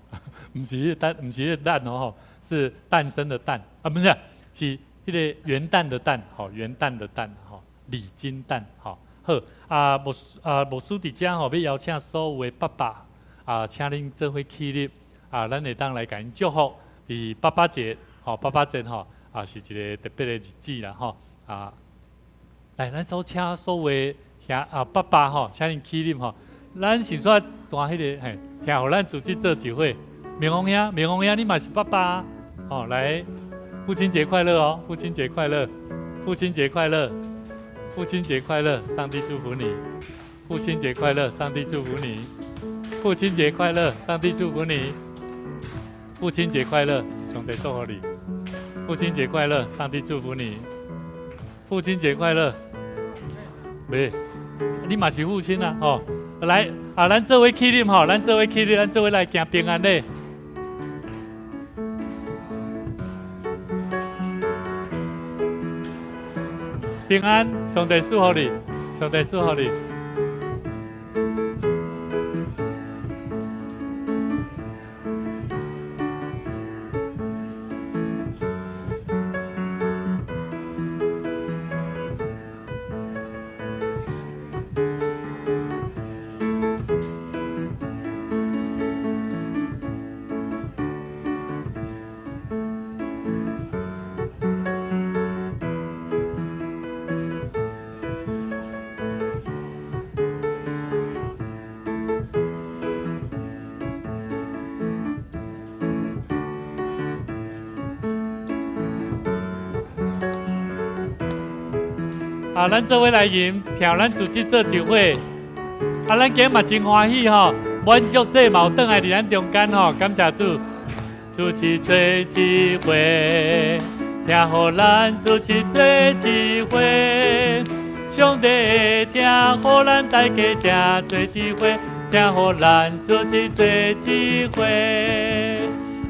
C: 毋是彼個蛋，毋是彼個蛋哦吼，是誕生的誕啊，不是，是。彼個元旦的旦，吼，元旦的旦，吼，李金蛋，吼，好，啊，牧師啊，牧師佇遮吼，欲邀請所有的爸爸，啊，請恁做伙起立，啊，咱會當來共𪜶祝福，佇爸爸節，吼，爸爸節吼，啊，是一個特別的日子啦，吼，啊，來，咱所請所有的兄啊爸爸吼，請恁起立吼，咱先煞彈彼個嘿，聽予咱組織做一伙，明宏兄，明宏兄，你嘛是爸爸，吼，來。父親節快樂哦！父親節快樂，父親節快樂，父親節快樂，上帝祝福你。父親節快樂，上帝祝福你。父親節快樂，上帝祝福你。父親節快樂，上帝祝福你。父親節快樂，上帝祝福你。父親節快樂，喂，你嘛是父親啊？哦，來啊，咱做伙起立吼，咱做伙起立，咱做伙來行平安禮。平安，上帝賜福你，上帝賜福你。啊，咱做伙來飲，聽咱組織做酒會。啊，咱今日嘛真歡喜吼，滿足這嘛有轉來佇咱中間吼，感謝主，組織做一伙，聽予咱組織做一伙，上帝會聽予咱大家誠做一伙，聽予咱組織做一伙。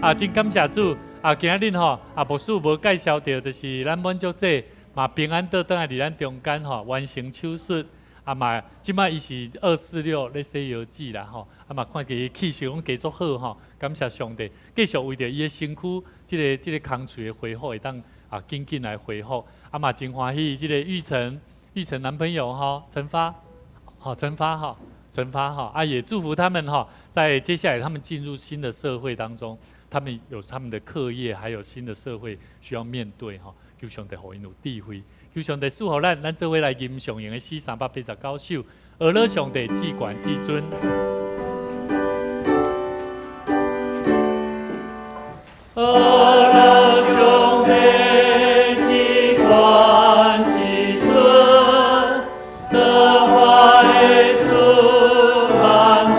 C: 啊，真感謝主！啊，今仔日吼，啊，牧師無介紹著，就是咱滿足這。嘛平安倒轉來佇咱中間吼，完成手術，啊嘛，這擺伊是246咧洗腰子啦吼，啊嘛看伊氣色攏繼續好吼，感謝上帝，繼續為著伊的身軀，這個空喙的恢復會當啊緊緊來恢復，啊嘛真歡喜，這個玉成，玉成男朋友吼，陳發，吼陳發吼，陳發吼，啊也祝福他們吼，在接下來他們進入新的社會當中，他們有他們的課業，還有新的社會需要面對吼。求上帝予𪜶有智慧，求上帝賜福咱，咱做伙來吟誦用的詩389首，呵咾上帝至懸至尊。呵咾上帝至懸至尊，造化的主，萬福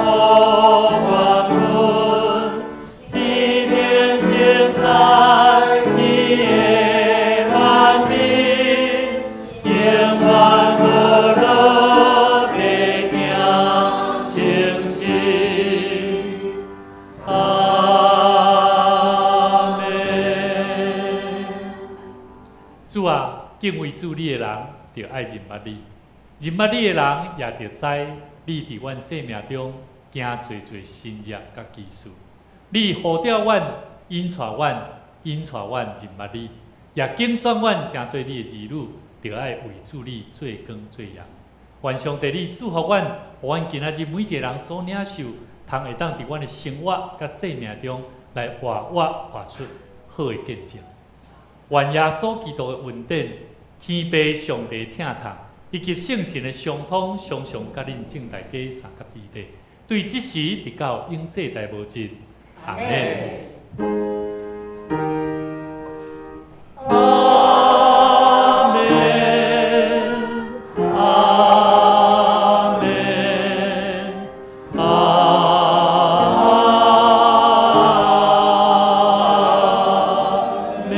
C: 萬物，天頂聖山，天的萬民，永遠呵咾白行誠實。阿們。主啊，敬畏主你的人，著愛認捌你；認捌你的人，也著知你佇阮生命中行濟濟神蹟佮奇事。你呼召阮，引帶阮，引帶阮認捌你，也揀選阮成做你的兒女，著愛為主你做光做鹽。願上帝你賜福阮，予阮今仔日每一个人所領受，通會當佇阮的生活佮生命中來活活活出好的見證。願耶穌基督的恩典、天父上帝疼痛，以及聖神的相通，常常佮恁眾大家相佮佇咧，對這時直到永世代無盡。阿們。阿們，阿們，阿們。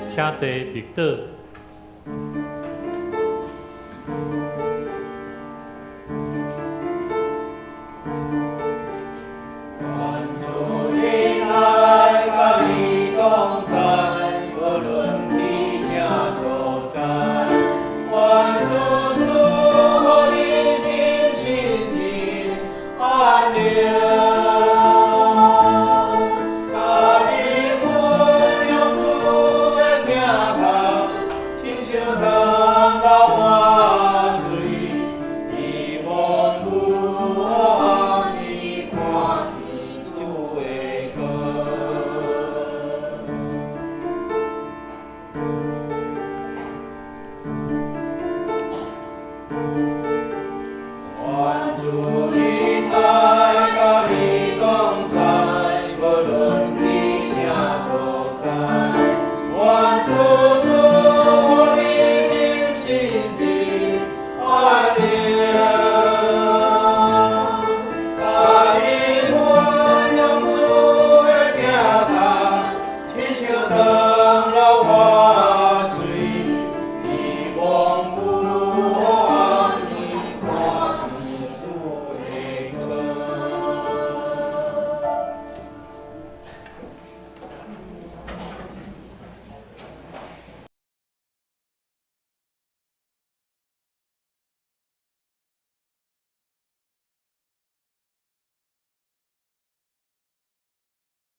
C: 請坐，默禱。
B: 願主的愛佮你同在，無論去啥所在。願主賜予你心心靈安寧，佮你分享主的疼痛，親像糖流活水，伫風雨予你看見主的光。